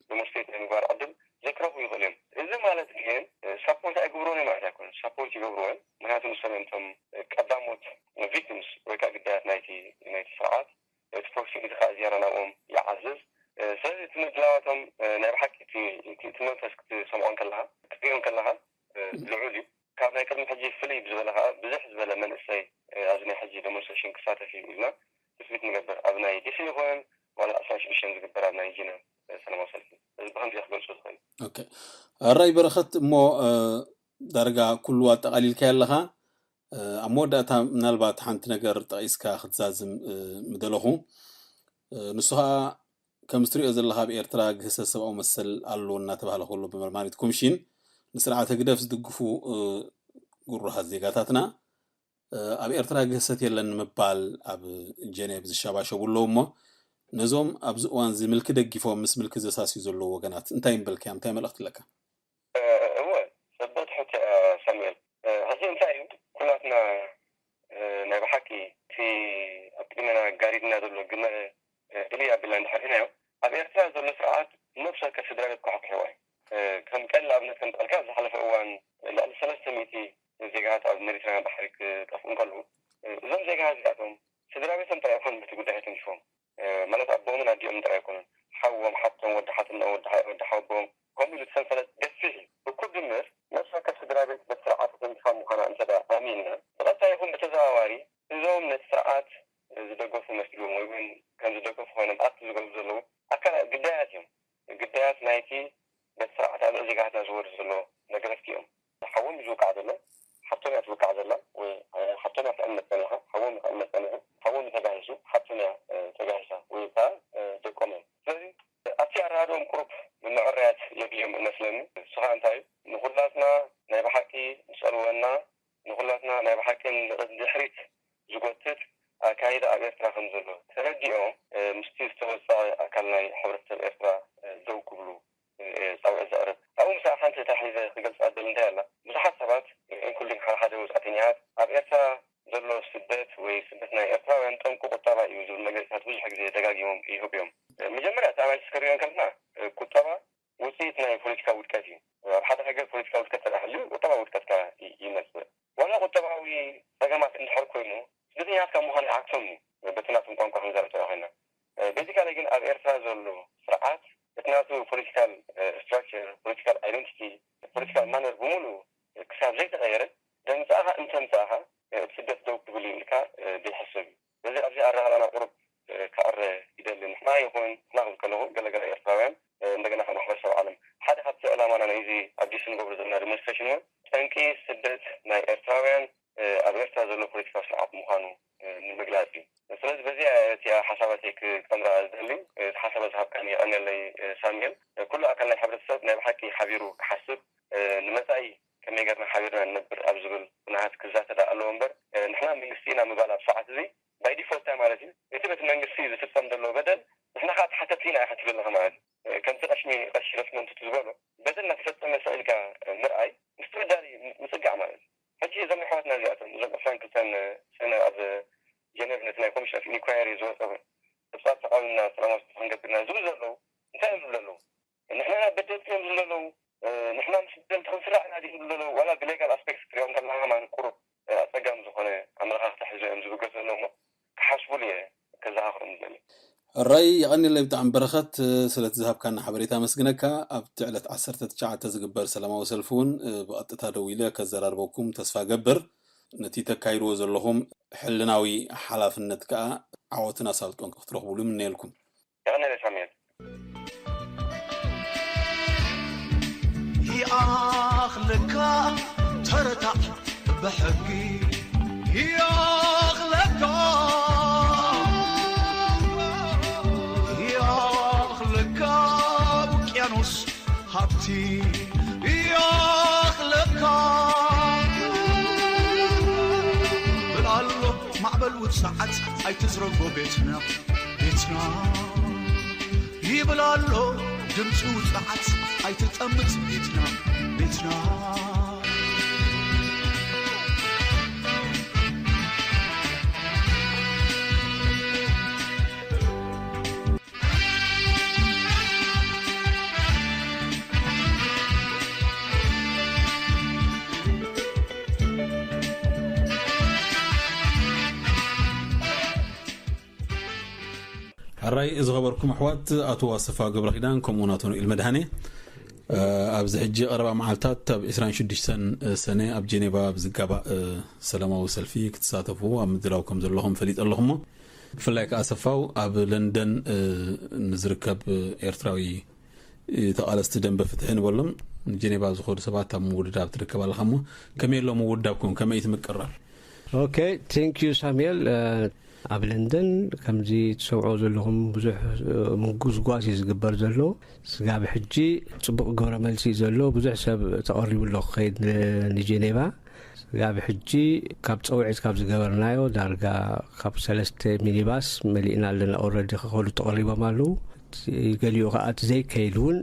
ዲሞንስትሬት ናይ ምግባር ዕድል ዘይክረኽቡ ይኽእሉ እዮም። እዚ ማለት ግን ሳፖርት ኣይገብርዎን እዮም ማለት ኣይኮነን። ሳፖርት ይገብርዎ እዮም። ምክንያቱ ንሶም እዮም እቶም ቀዳሞት ቪክቲምስ ወይ ከዓ ግዳያት ናይቲ ናይቲ ስርዓት። እቲ ፕሮክሲሚቲ ከዓ ዝያዳ ናብኦም ይዓዝዝ። ስለዚ እቲ ምድላዋቶም ናይ ብሓቂ እቲ መንፈስ ክትሰምዖ ከለካ ክትሪኦ ከለካ ልዑል እዩ። ካብ ናይ ቅድሚ ሕጂ ፍልይ ብዝበለ ከዓ ብዝሕ ዝበለ መንእሰይ ኣብዚ ናይ ሕጂ ደሞንስትሬሽን ክሳተፍ እዩ ኢልና ትፅቢት ንገብር። ኣብ ናይ ዲሲ ይኹን ዋላ ኣስራ ሽዱሽተ ዝግበር ኣብ ናይ ጂነቭ ሰላማዊ ሰልፊ እዚ ብከምዚ ክገልፁ ዝኽእል። ኣራይ በረኸት እሞ ዳርጋ ኩሉ ኣጠቓሊልካዮ ኣለኻ። ኣብ መወዳእታ ምናልባት ሓንቲ ነገር ጠቒስካ ክትዛዝም ምደለኹ። ንሱ ከዓ ከምዚ ትሪኦ ዘለኻ ኣብ ኤርትራ ግህሰት ሰብኣዊ መሰል ኣሎ እናተባህለ ከሎ ብመርማሪት ኮምሽን ንስርዓት ህግደፍ ዝድግፉ ግሩሃት ዜጋታትና ኣብ ኤርትራ ግህሰት የለን ንምባል ኣብ ጀኔቭ ዝሸባሸቡ ኣለዉ እሞ ነዞም ኣብዚ እዋን እዚ ምልኪ ደጊፎም ምስ ምልኪ ዘሳስዩ ዘለዉ ወገናት እንታይ ምበልካዮም? እንታይ መልእኽቲ ኣለካ? እወ፣ ጽብቕቲ ሕቶ እያ ሳሙኤል። ሕጂ እንታይ እዩ፣ ኩላትና ናይ ብሓቂ እቲ ኣብ ቅድሜና ጋሪድና ዘሎ ግመ እልይ ኣቢልና እንድሕር ርኢናዮ፣ ኣብ ኤርትራ ዘሎ ስርዓት ነብሲ ወከፍ ስድራ ቤት ክሕክሕዋ እዩ። ከም ቀሊል ኣብነት ከምጠልካ ኣብ ዝሓለፈ እዋን ልዕሊ ሰለስተ ሚእቲ ዜጋታት ኣብ ሜዲትራንያን ባሕሪ ክጠፍኡ እንከለዉ፣ እዞም ዜጋታት እዚኣቶም ስድራ ቤቶም ጥራይ ኣይኮኑን በቲ ጉዳይ ተንኪፎም። ማለት ኣቦኦምን ኣዲኦምን ጥራይ ኣይኮኑን፣ ሓዎም፣ ሓብቶም፣ ወዲ ሓትኖ፣ ወዲ ሓ- ወዲ ሓቦም፣ ከምኡ ኢሉ እቲ ሰንሰለት ገፊሕ እዩ። እኩብ ድምር ነፍሲ ወከፍ ስድራ ቤት በቲ ስርዓት ተተንኪፋ ምዃና እንተ ደኣ ኣሚንና፣ ብቐጥታ ይኹን ብተዘዋዋሪ እዞም ነቲ ስርዓት ዝደገፉ መስልዎም ወይ እውን ከም ዝደገፉ ኮይኖም ኣክት ዝገብሩ ዘለዉ ኣካላት ግዳያት እዮም። ግዳያት ናይቲ በቲ ስርዓት ኣብ ልዕሊ ዜጋታትና ዝወርድ ዘሎ መግረፍቲ እዮም። ሓዎም እዩ ዝውቃዕ ዘሎ፣ ሓፍቶም እያ ትውቃዕ ዘላ፣ ወይ ሓፍቶም እያ ትዕመት ጸኒሓ፣ ሓዎም እዩ ክዕመት ጸኒሑ፣ ሓዎም እዩ ተጋሂሱ፣ ሓፍቶም እያ ተጋሂሳ፣ ወይ ከዓ ደቆም እዮም። ስለዚ ኣብቲ ኣረዳድኦም ቁሩብ ምዕረያት የድልዮም እመስለኒ። ንሱ ከዓ እንታይ እዩ፣ ንኹላትና ናይ ብሓቂ ዝጸልወና፣ ንኹላትና ናይ ብሓቂ ንድሕሪት ዝጎትት ኣካይዳ ኣብ ኤርትራ ከም ዘሎ ተረዲኦም ምስቲ ዝተወጸዐ ኣካል ናይ ሕብረተሰብ ኤርትራ ደው ክብሉ ጻውዒት ዘቕርብ። ኣብኡ ምሳኣ ሓንቲ እታ ሒዘ ክገልጻ ዝደሊ እንታይ ኣላ፣ ብዙሓት ሰባት ኢንክሉዲንግ ሓደ ሓደ ወጻእተኛታት ኣብ ኤርትራ ዘሎ ስደት ወይ ስደት ናይ ኤርትራውያን ጠንቁ ቁጠባ እዩ ዝብል መግለጺታት ብዙሕ ግዜ ደጋጊሞም ይህቡ እዮም። መጀመርያ እቲ ኣባይቲ ክሪኦ ከለና ቁጠባ ውፅኢት ናይ ፖለቲካ ውድቀት እዩ። ኣብ ሓደ ሃገር ፖለቲካ ውድቀት ተደኣ ሃልዩ ቁጠባ ውድቀት ከኣ ይመፅእ። ዋላ ቁጠባዊ ፀገማት እንድሕር ኮይኑ ስደተኛታት ካብ ምዃን ይዓግቶም እዩ። በቲ ናቶም ቋንቋ ክንዛረብ ተደኣ ኮይና ቤዚካሊ ግን ኣብ ኤርትራ ዘሎ ስርዓት እቲ ናቱ ፖለቲካል ስትራክቸር፣ ፖለቲካል ኣይደንቲቲ፣ ፖለቲካል ማነር ብምሉኡ ክሳብ ዘይተቐየረ ደምፃእኻ እንተምፃእኻ እቲ ስደት ደው ክብል እዩ ኢልካ ዘይሕሰብ እዩ። ስለዚ ኣብዚ ኣረዳድኣና ቁሩብ ክዕረ ይደሊ። ንሕና ይኹን ንሕና ክብል ከለኹ ገለገለ ኤርትራውያን እንደገና ከ ማሕበረሰብ ዓለም ሓደ ካብቲ ዕላማና ናይዚ ኣብ ዲሲ ንገብሮ ዘለና ዲሞንስትሬሽን እውን ጠንቂ ስደት ናይ ኤርትራውያን ኣብ ኤርትራ ዘሎ ፖለቲካዊ ስርዓት ምዃኑ ንምግላፅ እዩ። ስለዚ በዚኣ እቲኣ ሓሳባተይ ክጠምራ ዝደሊ። እቲ ሓሳብ ዝሃብካኒ የቐንየለይ ሳሙኤል። ኩሉ ኣካል ናይ ሕብረተሰብ ናይ ብሓቂ ሓቢሩ ክሓስብ ንመፃኢ ከመይ ገርና ሓቢርና ንነብር ኣብ ዝብል ኩነታት ክዛተ ደኣ ኣለዎ እምበር ንሕና መንግስቲ ኢና ምባል ኣብ ሰዓት እዚ ባይ ዲፎልት እንታይ ማለት እዩ? ዘለኻ ማለት ከምቲ ቀሽሚ ቀሺ ረስመንት ዝበሎ በቲ እናተፈጸመ ስቕ ኢልካ ምርኣይ ምስ ተበዳሊ ምጽጋዕ ማለት እዩ። ሕጂ እዞም ኣሕዋትና እዚኣቶም እዞም ዕስራን ክልተን ሰነ ኣብ ጀነቭ ነቲ ናይ ኮሚሽን ኦፍ ኢንኳየሪ ዝወፀ ጸብጻብ ተቃዊምና ሰላማዊ ሰልፊ ክንገብርና ዝብሉ ዘለዉ እንታይ እዮም ዝብሉ ዘለዉ? ንሕና በደልቲ እዮም ዝብሉ ዘለዉ። ንሕና ምስ በደልቲ ክንስራሕ ኢና ድዩ ዝብሉ ዘለዉ? ዋላ ብሌጋል ኣስፔክት ክትሪኦ እንከለካ ከማን ቁሩብ ኣጸጋሚ ዝኾነ ኣመለኻኽታ ሒዞ እዮም ዝብገሱ ዘለዉ እሞ ክሓስቡሉ እየ ከዘኻኽሮም ዝደሊ። ሕራይ የቐኒለይ ብጣዕሚ በረኸት ስለቲ ዝሃብካና ሓበሬታ ኣመስግነካ። ኣብቲ ዕለት ዓሰርተ ትሽዓተ ዝግበር ሰላማዊ ሰልፊ እውን ብቐጥታ ደዊለ ከዘራርበኩም ተስፋ ገብር። ነቲ ተካይድዎ ዘለኹም ሕልናዊ ሓላፍነት ከኣ ዓወትን ኣሳልጦን ክትረኽብሉ ይምነየልኩም። የቐኒለይ ሳሙኤል። ይኣኽለካ ተረታዕ ብሕጊ ይኣኽለካ ይኣኽለካ ውቅያኖስ ሃብቲ ይኣኽለካ ብላሎ ማዕበል ውፅዓት ኣይትዝረጎ ቤትና ቤትና ይብል ኣሎ ድምፂ ውፅዓት ኣይትጠምት ቤትና ቤትና ሕራይ ዝኸበርኩም ኣሕዋት ኣቶ ኣሰፋ ገብረኪዳን ከምኡውን ኣቶ ኖኤል መድሃኔ ኣብዚ ሕጂ ቀረባ መዓልታት ኣብ ዕስራን ሽዱሽተን ሰነ ኣብ ጄኔቫ ኣብ ዝጋባእ ሰላማዊ ሰልፊ ክትሳተፉ ኣብ ምድላው ከም ዘለኹም ፈሊጠ ኣለኹ እሞ ብፍላይ ከኣ ኣሰፋው ኣብ ለንደን ንዝርከብ ኤርትራዊ ተቓለስቲ ደንበ ፍትሒ ንበሎም ንጀኔቫ ዝኸዱ ሰባት ኣብ ምውድዳብ ትርከብ ኣለኻ እሞ ከመይ ኣሎ ምውዳብኩም ከመይ እቲ ምቅርራብ Okay thank you ሳሙኤል ኣብ ለንደን ከምዚ ትሰምዖ ዘለኹም ብዙሕ ምጉስጓስ እዩ ዝግበር ዘሎ ስጋብ ሕጂ ፅቡቕ ግብረ መልሲ እዩ ዘሎ ብዙሕ ሰብ ተቐሪቡ ኣሎ ክኸይድ ንጀኔቫ ስጋብ ሕጂ ካብ ፀውዒት ካብ ዝገበርናዮ ዳርጋ ካብ ሰለስተ ሚኒባስ መሊእና ኣለና already ክኸዱ ተቐሪቦም ኣለዉ ገሊኡ ከዓ እቲ ዘይከይድ እውን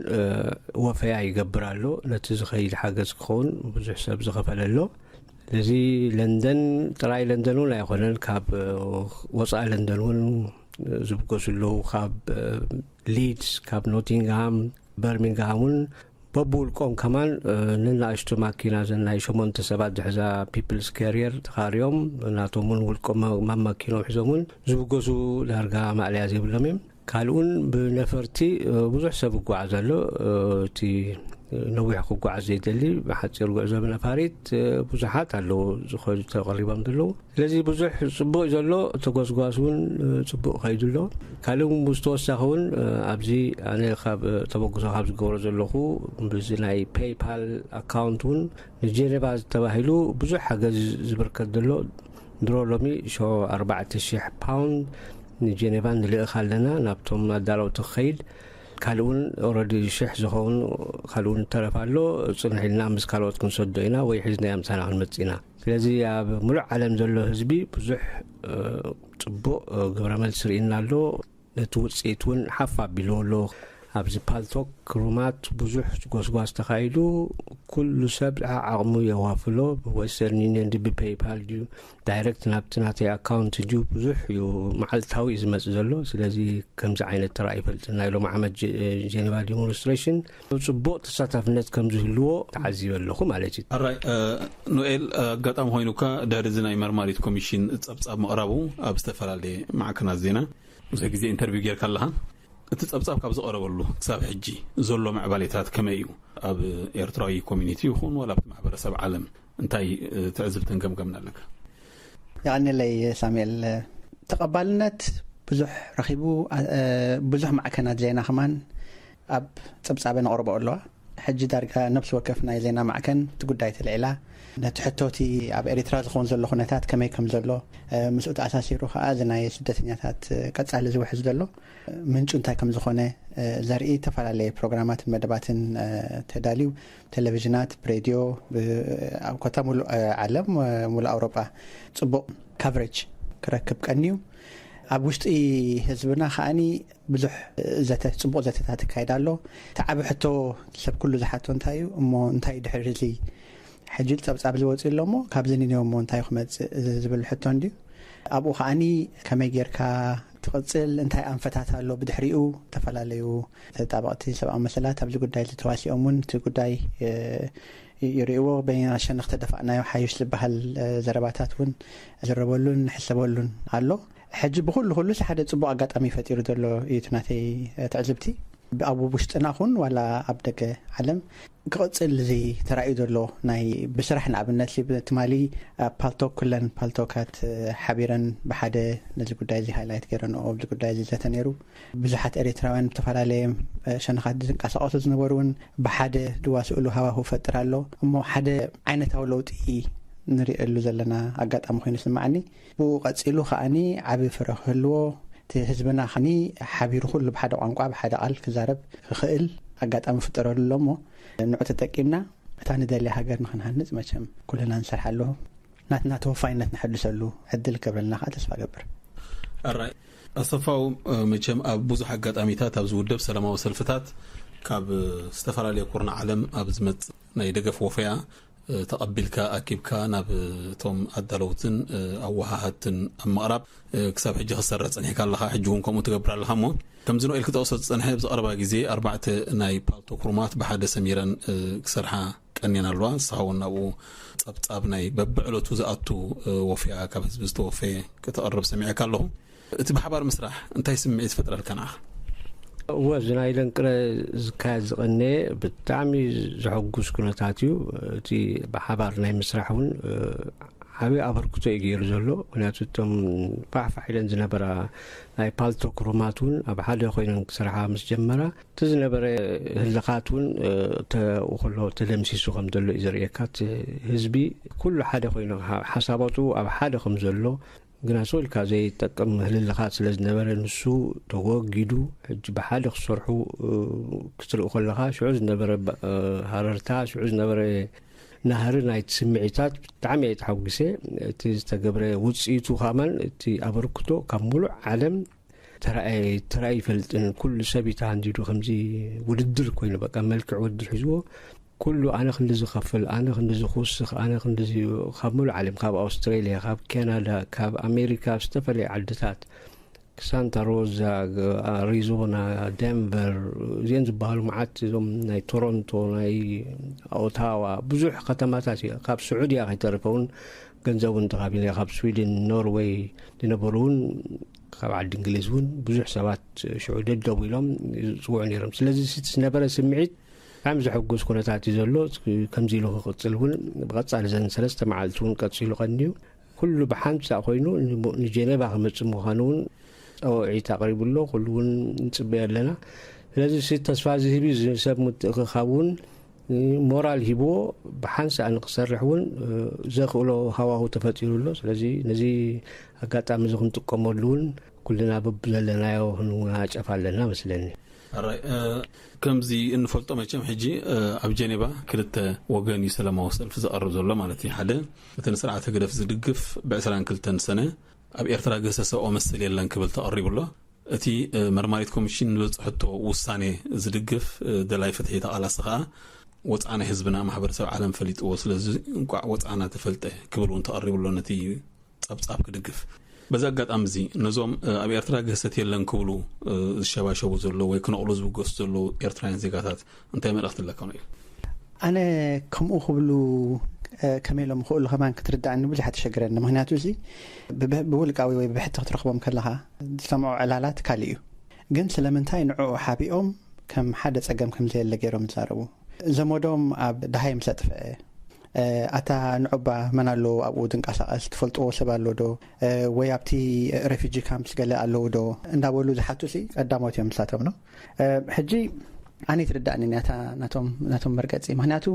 ወፈያ ይገብር ኣሎ ነቲ ዝኸይድ ሓገዝ ክኸውን ብዙሕ ሰብ ዝኸፈለ ኣሎ ስለዚ ለንደን ጥራይ ለንደን እውን ኣይኮነን ካብ ወፃኢ ለንደን እውን ዝብገሱ ኣለዉ ካብ ሊድስ ካብ ኖቲንግሃም በርሚንግሃም እውን በብውልቆም ከማን ነናእሽቱ ማኪና ዘን ናይ ሸሞንተ ሰባት ዝሕዛ ፒፕልስ ካሪየር ተኻርዮም ናቶም እውን ውልቆም ማማኪኖም ሒዞም እውን ዝብገሱ ዳርጋ ማእለያ ዘይብሎም እዮም ካልኡን ብነፈርቲ ብዙሕ ሰብ ይጓዓዝ ኣሎ እቲ ነዊሕ ክጓዓዝ ዘይደሊ ብሓፂር ጉዕዞ ብነፋሪት ብዙሓት ኣለዉ ዝኸዱ ተቐሪቦም ዘለዉ ስለዚ ብዙሕ ፅቡቅ እዩ ዘሎ ተጓስጓስ እውን ፅቡቅ ከይዱ ኣሎ ካልእ እውን ብዝተወሳኺ እውን ኣብዚ ኣነ ካብ ተበግሶ ካብ ዝገብሮ ዘለኹ ብዚ ናይ ፔይፓል ኣካውንት እውን ንጀኔቫ ተባሂሉ ብዙሕ ሓገዝ ዝብርከት ዘሎ ድሮ ሎሚ ሸ ኣርባዕተ ሽሕ ፓውንድ ንጀኔቫ ንልእኽ ኣለና ናብቶም ኣዳለውቲ ክኸይድ ካልእ እውን ኦረዲ ሽሕ ዝኸውን ካልእ እውን ተረፍ ኣሎ ፅንሕ ኢልና ምስ ካልኦት ክንሰዶ ኢና ወይ ሒዝናዮ ምሳና ክንመፅእ ኢና ስለዚ ኣብ ሙሉእ ዓለም ዘሎ ህዝቢ ብዙሕ ፅቡቕ ግብረ መልሲ ርኢና ኣሎ ነቲ ውፅኢት እውን ሓፍ ኣቢልዎ ኣሎ ኣብዚ ፓልቶክ ሩማት ብዙሕ ጎስጓስ ተኻይዱ ኩሉ ሰብ ዓቕሙ የዋፍሎ ብወስተርን ዩኒየን ድዩ ብፔይፓል ድዩ ዳይረክት ናብቲ ናተይ ኣካውንት ድዩ ብዙሕ እዩ መዓልታዊ እዩ ዝመፅእ ዘሎ ስለዚ ከምዚ ዓይነት ተራእዩ ይፈልጥን ናይ ሎም ዓመት ጀ- ጀኔቫ ዲሞንስትሬሽን ፅቡቕ ተሳታፍነት ከም ዝህልዎ ተዓዚበ ኣለኹ ማለት እዩ ኣራይ ኖኤል ኣጋጣሚ ኮይኑካ ድሕሪ እዚ ናይ መርማሪት ኮሚሽን ፀብፃብ ምቕራቡ ኣብ ዝተፈላለየ ማዕከናት ዜና ብዙሕ ግዜ ኢንተርቪው ጌርካ ኣለኻ እቲ ጸብጻብ ካብ ዝቐረበሉ ክሳብ ሕጂ ዘሎ ምዕባሌታት ከመይ እዩ? ኣብ ኤርትራዊ ኮሚኒቲ ይኹን ዋላ ኣብቲ ማሕበረሰብ ዓለም እንታይ ትዕዝብትን ገምገምን ኣለካ? የቐንየለይ ሳሙኤል። ተቐባልነት ብዙሕ ረኺቡ፣ ብዙሕ ማዕከናት ዜና ከማን ኣብ ጸብጻበን ኣቕርብኦ ኣለዋ። ሕጂ ዳርጋ ነብሲ ወከፍ ናይ ዜና ማዕከን እቲ ጉዳይ ተልዒላ። ነቲ ሕቶ እቲ ኣብ ኤሪትራ ዝኸውን ዘሎ ኩነታት ከመይ ከም ዘሎ፣ ምስኡ ተኣሳሲሩ ከኣ እዚ ናይ ስደተኛታት ቀጻሊ ዝውሕዝ ዘሎ ምንጩ እንታይ ከም ዝኾነ ዘርኢ ዝተፈላለየ ፕሮግራማትን መደባትን ተዳልዩ፣ ቴሌቪዥናት፣ ብሬድዮ፣ ኣብ ኮታ ሙሉእ ዓለም፣ ሙሉእ ኣውሮጳ ጽቡቕ ካቨሬጅ ክረክብ ቀንዩ። ኣብ ውሽጢ ህዝብና ከዓኒ ብዙሕ ዘተ፣ ጽቡቕ ዘተታት ይካየድ ኣሎ። እቲ ዓቢ ሕቶ ሰብ ኩሉ ዝሓቶ እንታይ እዩ እሞ፣ እንታይ ድሕሪ እዚ ሕጂ ጸብጻብ ዝወጽእ ኣሎ እሞ፣ ካብዚ ንኔው እሞ እንታይ ክመጽእ ዝብል ሕቶ እንድዩ። ኣብኡ ከዓኒ ከመይ ጌርካ ትቕጽል፣ እንታይ ኣንፈታት ኣሎ ብድሕሪኡ፣ ዝተፈላለዩ ተጣበቕቲ ሰብኣዊ መሰላት ኣብዚ ጉዳይ ዝተዋሲኦም እውን እቲ ጉዳይ ይርእይዎ። በይና ሸነኽ ተደፋእናዮ ሓይሽ ዝበሃል ዘረባታት እውን ዝረበሉን ሕሰበሉን ኣሎ። ሕጂ ብኩሉ ኩሉስ ሓደ ጽቡቕ ኣጋጣሚ ፈጢሩ ዘሎ እዩ እቲ ናተይ ትዕዝብቲ። ኣብ ውሽጥና ኹን ዋላ ኣብ ደገ ዓለም ክቕጽል እዚ ተራእዩ ዘሎ ናይ ብስራሕ፣ ንኣብነት ትማሊ ኣብ ፓልቶክ፣ ኩለን ፓልቶካት ሓቢረን ብሓደ ነዚ ጉዳይ እዚ ሃይላይት ገይረንኦ ኣብዚ ጉዳይ እዚ ዘተ ነይሩ። ብዙሓት ኤርትራውያን ብዝተፈላለየ ሸነኻት ዝንቀሳቐሱ ዝነበሩ እውን ብሓደ ድዋስእሉ ሃዋሁ ፈጥር ኣሎ እሞ፣ ሓደ ዓይነታዊ ለውጢ ንርእየሉ ዘለና ኣጋጣሚ ኮይኑ ይስምዓኒ። ብኡ ቀጺሉ ከዓኒ ዓቢ ፍረ ክህልዎ፣ እቲ ህዝብና ከዓኒ ሓቢሩ ኩሉ ብሓደ ቋንቋ ብሓደ ቃል ክዛረብ ክኽእል ኣጋጣሚ ፍጠረሉ ኣሎ እሞ፣ ንዑ ተጠቂምና እታ ንደልያ ሃገር ንኽንሃንጽ መቸም ኩልና ንሰርሓሉ፣ ናትና ተወፋይነት ንሐድሰሉ ዕድል ክገብረልና ከዓ ተስፋ ገብር። ኣራይ ኣሰፋው፣ መቸም ኣብ ብዙሕ ኣጋጣሚታት ኣብ ዝውደብ ሰላማዊ ሰልፍታት ካብ ዝተፈላለየ ኩርና ዓለም ኣብ ዝመጽእ ናይ ደገፍ ወፈያ ተቐቢልካ ኣኪብካ ናብ እቶም ኣዳለውትን ኣወሃሃድትን ኣብ ምቕራብ ክሳብ ሕጂ ክሰረሕ ጸኒሕካ ኣለኻ። ሕጂ እውን ከምኡ ትገብር ኣለኻ እሞ፣ ከምዚ ኖኤል ክጠቕሶ ዝጸንሐ ኣብዚ ቀረባ ግዜ ኣርባዕተ ናይ ፓልቶክ ሩማት ብሓደ ሰሚረን ክሰርሓ ቀኒን ኣለዋ። ንስኻ እውን ናብኡ ጸብጻብ ናይ በብዕለቱ ዝኣቱ ወፍያ ካብ ህዝቢ ዝተወፈየ ክተቕርብ ሰሚዐካ ኣለኹ። እቲ ብሓባር ምስራሕ እንታይ ስምዒት ይፈጥረልካ ንዓኻ? እወ፣ እዚ ናይ ለንቅረ ዝካየድ ዝቐነየ ብጣዕሚ ዘሐጉስ ኩነታት እዩ። እቲ ብሓባር ናይ ምስራሕ እውን ዓብዪ ኣበርክቶ እዩ ገይሩ ዘሎ። ምክንያቱ እቶም ፋሕፋሕ ኢለን ዝነበራ ናይ ፓልቶክ ሩማት እውን ኣብ ሓደ ኮይነን ክሰርሓ ምስ ጀመራ፣ እቲ ዝነበረ ህልኻት እውን ከሎ ተደምሲሱ ከም ዘሎ እዩ ዘርእየካ። እቲ ህዝቢ ኩሉ ሓደ ኮይኑ ሓሳባቱ ኣብ ሓደ ከም ዘሎ፣ ግና ስቕ ኢልካ ዘይጠቅም ህልልኻት ስለ ዝነበረ፣ ንሱ ተወጊዱ ሕጂ ብሓደ ክሰርሑ ክትርኢ ከለኻ፣ ሽዑ ዝነበረ ሃረርታ፣ ሽዑ ዝነበረ ናህሪ ናይቲ ስምዒታት ብጣዕሚ እየ ተሓጒሰ። እቲ ዝተገብረ ውፅኢቱ ከማን፣ እቲ ኣበርክቶ ካብ ሙሉእ ዓለም ተራእየ ተራእየ ይፈልጥን። ኩሉ ሰብ እዩ ተሃንዲዱ፣ ከምዚ ውድድር ኮይኑ፣ በቃ፣ መልክዕ ውድድር ሒዝዎ፣ ኩሉ ኣነ ክንዲ ዝኸፍል፣ ኣነ ክንዲ ዝኹስኽ፣ ኣነ ክንዲ ዚ-፣ ካብ ሙሉእ ዓለም፣ ካብ ኣውስትራሊያ፣ ካብ ካናዳ፣ ካብ ኣሜሪካ፣ ኣብ ዝተፈላለየ ዓድታት፣ ሳንታ ሮዛ፣ ኣሪዞና፣ ደንቨር፣ እዚአን ዝበሃሉ መዓት፣ እዞም ናይ ቶሮንቶ፣ ናይ ኦታዋ፣ ብዙሕ ከተማታት እዩ። ካብ ስዑድያ ከይተረፈ እውን ገንዘብ እውን ተኻፊለ፣ ካብ ስዊድን፣ ኖርወይ ዝነበሩ እውን ካብ ዓዲ እንግሊዝ እውን ብዙሕ ሰባት ሽዑ ደደቡ ኢሎም ይፅውዑ ነይሮም። ስለዚ እቲ ዝነበረ ስምዒት ብጣዕሚ ዘሐጉስ ኩነታት እዩ ዘሎ። ከምዚ ኢሉ ክቕፅል እውን ብቐፃሊ ዘን ሰለስተ መዓልቲ እውን ቀፂሉ ቀንዩ። ኩሉ ብሓንሳእ ኮይኑ ንሞ-፣ ንጀኔቫ ክመፅእ ምዃኑ እውን ፃውዒት ኣቕሪቡ ኣሎ። ኩሉ እውን ንፅበዮ ኣለና። ስለዚ እቲ ተስፋ ዝህብ እዩ። እዚ ሰብ ምትእኽኻብ እውን ሞራል ሂብዎ ብሓንሳእ ንክሰርሕ እውን ዘኽእሎ ሃዋሁ ተፈጢሩ ኣሎ። ስለዚ ነዚ ኣጋጣሚ እዚ ክንጥቀመሉ እውን ኩልና በብዘለናዮ ክንወናጨፍ ኣለና መስለኒ። ኣራይ፣ እ፣ ከምዚ እንፈልጦ መቸም ሕጂ፣ እ፣ ኣብ ጀኔቫ ክልተ ወገን እዩ ሰላማዊ ሰልፊ ዘቐርብ ዘሎ ማለት እዩ። ሓደ፣ እቲ ንስርዓት ህግደፍ ዝድግፍ ብዕስራን ክልተን ሰነ ኣብ ኤርትራ ገሰሰኦ መሰል የለን ክብል ተቐሪቡ ኣሎ። እቲ፣ እ፣ መርማሪት ኮሚሽን ዝበጽሐቶ ውሳኔ ዝድግፍ፣ እ፣ ደላይ ፍትሒ ተቓላሲ ከኣ ወጽዓ ናይ ህዝብና ማሕበረሰብ ዓለም ፈሊጥዎ፣ ስለዚ እንቋዕ ወጽዓና ተፈልጠ ክብል እውን ተቐሪቡ ኣሎ ነቲ ጸብጻብ ክድግፍ። በዚ ኣጋጣሚ እዚ ነዞም፣ እ፣ ኣብ ኤርትራ ግህሰት የለን ክብሉ፣ እ፣ ዝሸባሸቡ ዘለዉ ወይ ክነቕሉ ዝብገሱ ዘለዉ ኤርትራውያን ዜጋታት እንታይ መልእኽቲ ኣለካ ኖኤል? ኣነ ከምኡ ክብሉ፣ እ፣ ከመይ ኢሎም ክኽእሉ ከማን ክትርድኣኒ ብዙሕ ተሸግረኒ። ምኽንያቱ እዚ ብብ-፣ ብውልቃዊ ወይ ብብሕቲ ክትረኽቦም ከለኻ ዝሰምዖ ዕላላት ካልእ እዩ። ግን ስለምንታይ ንዕኡ ሓቢኦም ከም ሓደ ጸገም ከም ዘየለ ገይሮም ዝዛረቡ? ዘመዶም ኣብ ደሃይ ምስ ኣጥፍአ፣ እ፣ ኣታ ንዑባ መን ኣሎ ኣብኡ ዝንቀሳቐስ? ትፈልጥዎ ሰብ ኣሎ ዶ? እ፣ ወይ ኣብቲ ሬፊጂ ካምፕስ ገለ ኣለዉ ዶ? እንዳበሉ ዝሓቱሲ ቀዳሞት እዮም ንሳቶም ነው። እ፣ ሕጂ ኣነ ይትርዳእኒ ናታ ናቶም፣ ናቶም መርገጺ። ምኽንያቱ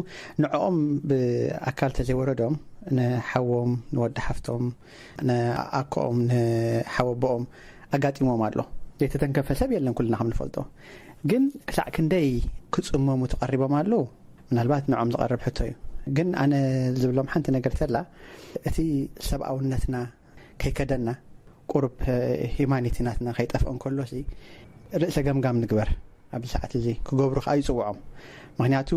ንዕኦም ብኣካል ተዘይወረዶም፣ ንሓዎም፣ ንወዲ ሓፍቶም፣ ንኣኮኦም፣ ንሓወቦኦም ኣጋጢሞም ኣሎ። ዘይተተንከፈ ሰብ የለን ኩልና ከም ንፈልጦ። ግን ክሳዕ ክንደይ ክጽመሙ ተቐሪቦም ኣለዉ? ምናልባት ንዕኦም ዝቐርብ ሕቶ እዩ። ግን ኣነ ዝብሎም ሓንቲ ነገር ተላ፣ እቲ ሰብኣውነትና ከይከደና፣ ቁሩብ ሂማኒቲ ናትና ከይጠፍኦ እንከሎ ሲ ርእሰ ገምጋም ንግበር። ኣብዚ ሰዓት እዚ ክገብሩ ከዓ ይፅውዖም። ምክንያቱ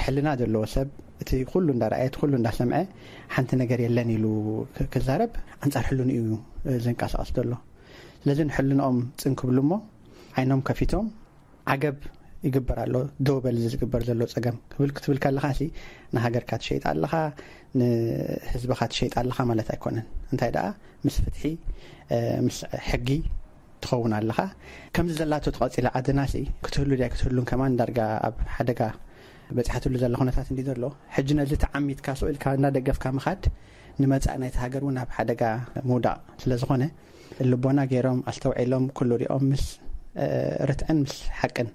ሕልና ዘለዎ ሰብ እቲ ኩሉ እንዳረኣየ እቲ ኩሉ እንዳሰምዐ ሓንቲ ነገር የለን ኢሉ ክዛረብ ኣንፃር ሕልንኡ እዩ ዝንቀሳቀስ ዘሎ። ስለዚ ንሕልንኦም ፅን ክብሉ እሞ ዓይኖም ከፊቶም ዓገብ ይግበር ኣሎ። ደው በል እዚ ዝግበር ዘሎ ፀገም ክብል ክትብል ከለኻ ሲ ንሃገርካ ትሸይጥ ኣለኻ፣ ንህዝብኻ ትሸይጥ ኣለኻ ማለት ኣይኮነን። እንታይ ደኣ ምስ ፍትሒ ምስ ሕጊ ትኸውን ኣለኻ። ከምዚ ዘላቶ ተቐፂላ ዓድና ሲ ክትህሉ ድያ ክትህሉን ከማን ዳርጋ ኣብ ሓደጋ በፂሓትሉ ዘላ ኩነታት እንዲ ዘሎ ሕጂ ነዚ ተዓሚትካ ስቕ ኢልካ እናደገፍካ ምኻድ ንመፃኢ ናይቲ ሃገር እውን ኣብ ሓደጋ ምውዳቕ ስለ ዝኾነ ልቦና ገይሮም ኣስተውዒሎም ኩሉ ሪኦም ምስ ርትዕን ምስ ሓቅን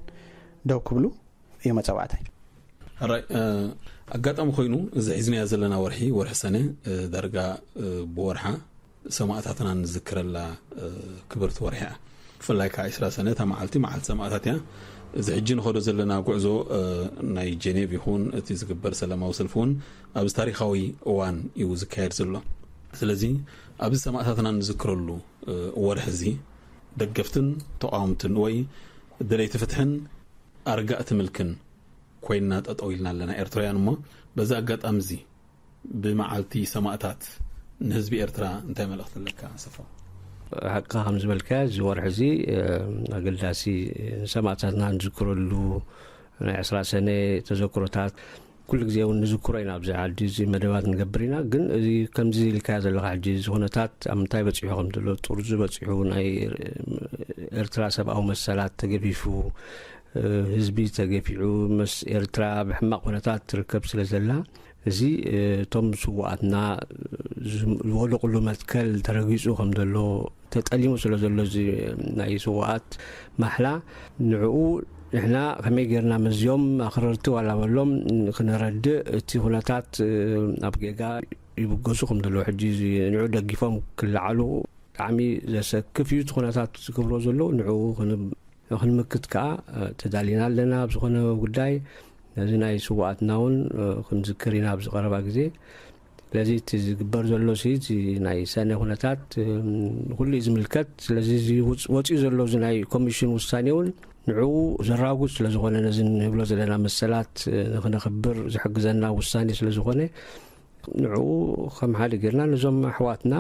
ደው ክብሉ እዩ መፀዋዕታይ። ሕራይ ኣጋጣሚ ኮይኑ እዚ ሒዝናዮ ዘለና ወርሒ ወርሒ ሰነ ዳርጋ ብወርሓ ሰማእታትና ንዝክረላ ክብርቲ ወርሒ እያ። ብፍላይ ከዓ ዕስራ ሰነ እታ መዓልቲ መዓልቲ ሰማእታት እያ። እዚ ሕጂ ንኸዶ ዘለና ጉዕዞ ናይ ጀኔቭ ይኹን እቲ ዝግበር ሰላማዊ ሰልፊ እውን ኣብዚ ታሪካዊ እዋን እዩ ዝካየድ ዘሎ። ስለዚ ኣብዚ ሰማእታትና ንዝክረሉ ወርሒ እዚ ደገፍትን ተቃወምትን ወይ ደለይቲ ፍትሕን ኣርጋእቲ ምልክን ኮይንና ጠጠው ኢልና ኣለና ኤርትራውያን። እሞ በዚ ኣጋጣሚ እዚ ብመዓልቲ ሰማእታት ንህዝቢ ኤርትራ እንታይ መልእኽቲ ኣለካ ኣሰፋ? ሓቅኻ ከም ዝበልካዮ እዚ ወርሒ እዚ ኣገዳሲ ንሰማእታትና ንዝክረሉ ናይ ዕስራ ሰነ ተዘክሮታት ኩሉ ግዜ እውን ንዝክሮ ኢና። ኣብዚ ዓዲ እዚ መደባት ንገብር ኢና። ግን እዚ ከምዚ ኢልካዮ ዘለኻ ሕጂ እዚ ኩነታት ኣብ ምንታይ በፂሑ ከም ዘሎ ጥርዙ በፂሑ ናይ ኤርትራ ሰብኣዊ መሰላት ተገፊፉ ህዝቢ ተገፊዑ ምስ ኤርትራ ብሕማቕ ኩነታት ትርከብ ስለ ዘላ እዚ እቶም ስዋኣትና ዝወደቕሉ መትከል ተረጊፁ ከም ዘሎ ተጠሊሙ ስለ ዘሎ እዚ ናይ ስዋኣት ማሕላ ንዕኡ ንሕና ከመይ ጌርና መዝዮም ኣኽረርቲ ዋላ በሎም ክነረድእ እቲ ኩነታት ኣብ ጌጋ ይብገሱ ከም ዘለዉ ሕጂ ንዑ ደጊፎም ክለዓሉ ብጣዕሚ ዘሰክፍ እዩ እቲ ኩነታት ዝገብሮ ዘለዉ ንዕኡ ክንምክት ከዓ ተዳሊና ኣለና። ኣብ ዝኾነ ጉዳይ ነዚ ናይ ስዋኣትና እውን ክንዝክር ኢና ኣብዚ ቀረባ ግዜ። ስለዚ እቲ ዝግበር ዘሎ ሲ ናይ ሰነ ኩነታት ንኩሉ እዩ ዝምልከት። ስለዚ ወፂኡ ዘሎ እዚ ናይ ኮሚሽን ውሳኔ እውን ንዕኡ ዘራጉድ ስለዝኾነ ነዚ ንብሎ ዘለና መሰላት ንክነኽብር ዝሕግዘና ውሳኔ ስለዝኾነ ንዕኡ ከም ሓደ ጌርና ነዞም ኣሕዋትና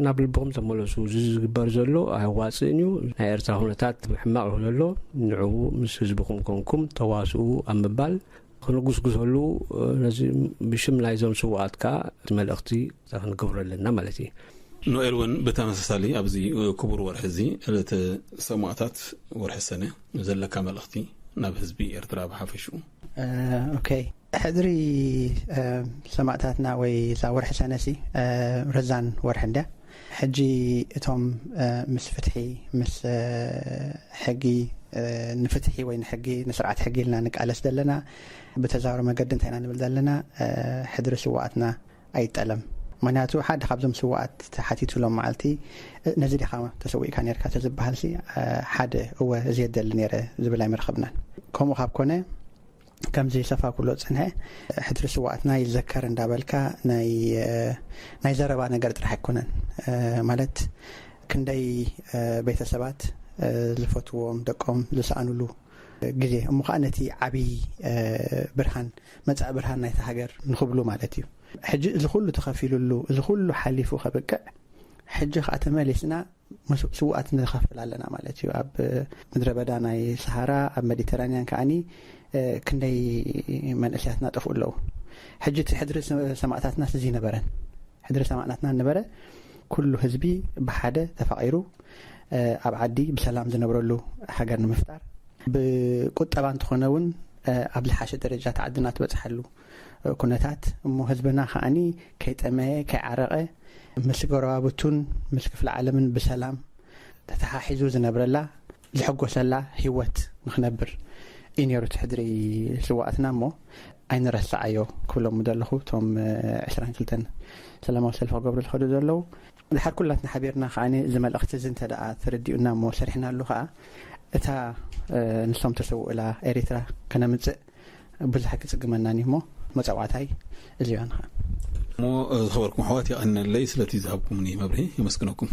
ናብ ልብኹም ተመለሱ። እዚ ዝግበር ዘሎ ኣዋፅእን እዩ። ናይ ኤርትራ ኩነታት ሕማቕ ዘሎ ንዕኡ ምስ ህዝብኹም ኮንኩም ተዋስኡ ኣብ ምባል ክንጉስጉሰሉ ነዚ ብሽም ናይዞም ስውኣት ከዓ እቲ መልእኽቲ ክንገብሮ ኣለና ማለት እዩ። ኖኤል እውን ብተመሳሳሊ ኣብዚ ክቡር ወርሒ እዚ ዕለተ ሰማእታት ወርሒ ሰነ ዘለካ መልእኽቲ ናብ ህዝቢ ኤርትራ ብሓፈሽኡ። ኦኬ፣ ሕድሪ ሰማእታትና ወይ እዛ ወርሒ ሰነሲ ረዛን ወርሒ እንድያ። ሕጂ እቶም ምስ ፍትሒ ምስ ሕጊ ንፍትሒ ወይ ንሕጊ ንስርዓት ሕጊ ኢልና ንቃለስ ዘለና ብተዛሮ መገዲ እንታይ ኢና ንብል ዘለና? ሕድሪ ስዋኣትና ኣይጠለም። ምክንያቱ ሓደ ካብዞም ስዋኣት ተሓቲቱ ሎም መዓልቲ ነዚ ዲኻ ተሰዊእካ ነርካ ተዝበሃል ሲ ሓደ እወ እዚ የደሊ ነረ ዝብል ኣይመረኸብናን። ከምኡ ካብ ኮነ ከምዚ ሰፋ ኩሎ ጽንሐ ሕድሪ ስዋኣትና ይዘከር እንዳበልካ ናይ ናይ ዘረባ ነገር ጥራሕ ኣይኮነን። ማለት ክንደይ ቤተሰባት ዝፈትዎም ደቆም ዝሰኣኑሉ ግዜ እሞ ከዓ ነቲ ዓብዪ ብርሃን መጻኢ ብርሃን ናይቲ ሃገር ንኽብሉ ማለት እዩ። ሕጂ እዚ ኩሉ ተኸፊሉሉ እዚ ኩሉ ሓሊፉ ከብቅዕ ሕጂ ከዓ ተመሊስና ስውኣት ንኸፍል ኣለና ማለት እዩ። ኣብ ምድረ በዳ ናይ ሰሃራ ኣብ ሜዲተራንያን ከዓኒ ክንደይ መንእሰያትና ጠፍኡ ኣለዉ። ሕጂ እቲ ሕድሪ ሰማእታትና እዚ ነበረን ሕድሪ ሰማእታትና ነበረ ኩሉ ህዝቢ ብሓደ ተፋቒሩ ኣብ ዓዲ ብሰላም ዝነብረሉ ሃገር ንምፍጣር ብቁጠባ እንተኾነ እውን ኣብ ዝሓሸ ደረጃ ተዓድና ትበፅሓሉ ኩነታት እሞ ህዝብና ከዓኒ ከይጠመየ ከይዓረቐ ምስ ጎረባብቱን ምስ ክፍለ ዓለምን ብሰላም ተተሓሒዙ ዝነብረላ ዝሕጎሰላ ህይወት ንክነብር እዩ ነይሩ እቲ ሕድሪ ስዋኣትና እሞ ኣይንረስዓዮ ክብሎም ምደለኹ እቶም ዕስራን ክልተን ሰላማዊ ሰልፊ ክገብሩ ዝኸዱ ዘለዉ ድሓር ኩላትና ሓቢርና ከዓ እዚ መልእኽቲ እዚ እንተ ደኣ ተረዲኡና እሞ ሰሪሕናሉ ከዓ እታ ንሶም ተሰውእላ ኤሪትራ ከነምፅእ ብዙሕ ክፅግመናን እዩ እሞ መፀዋዕታይ እዚ እዩ ንኻ እሞ ዝኸበርኩም ኣሕዋት የቐነለይ ስለቲ ዝሃብኩምኒ መብርሂ የመስግነኩም።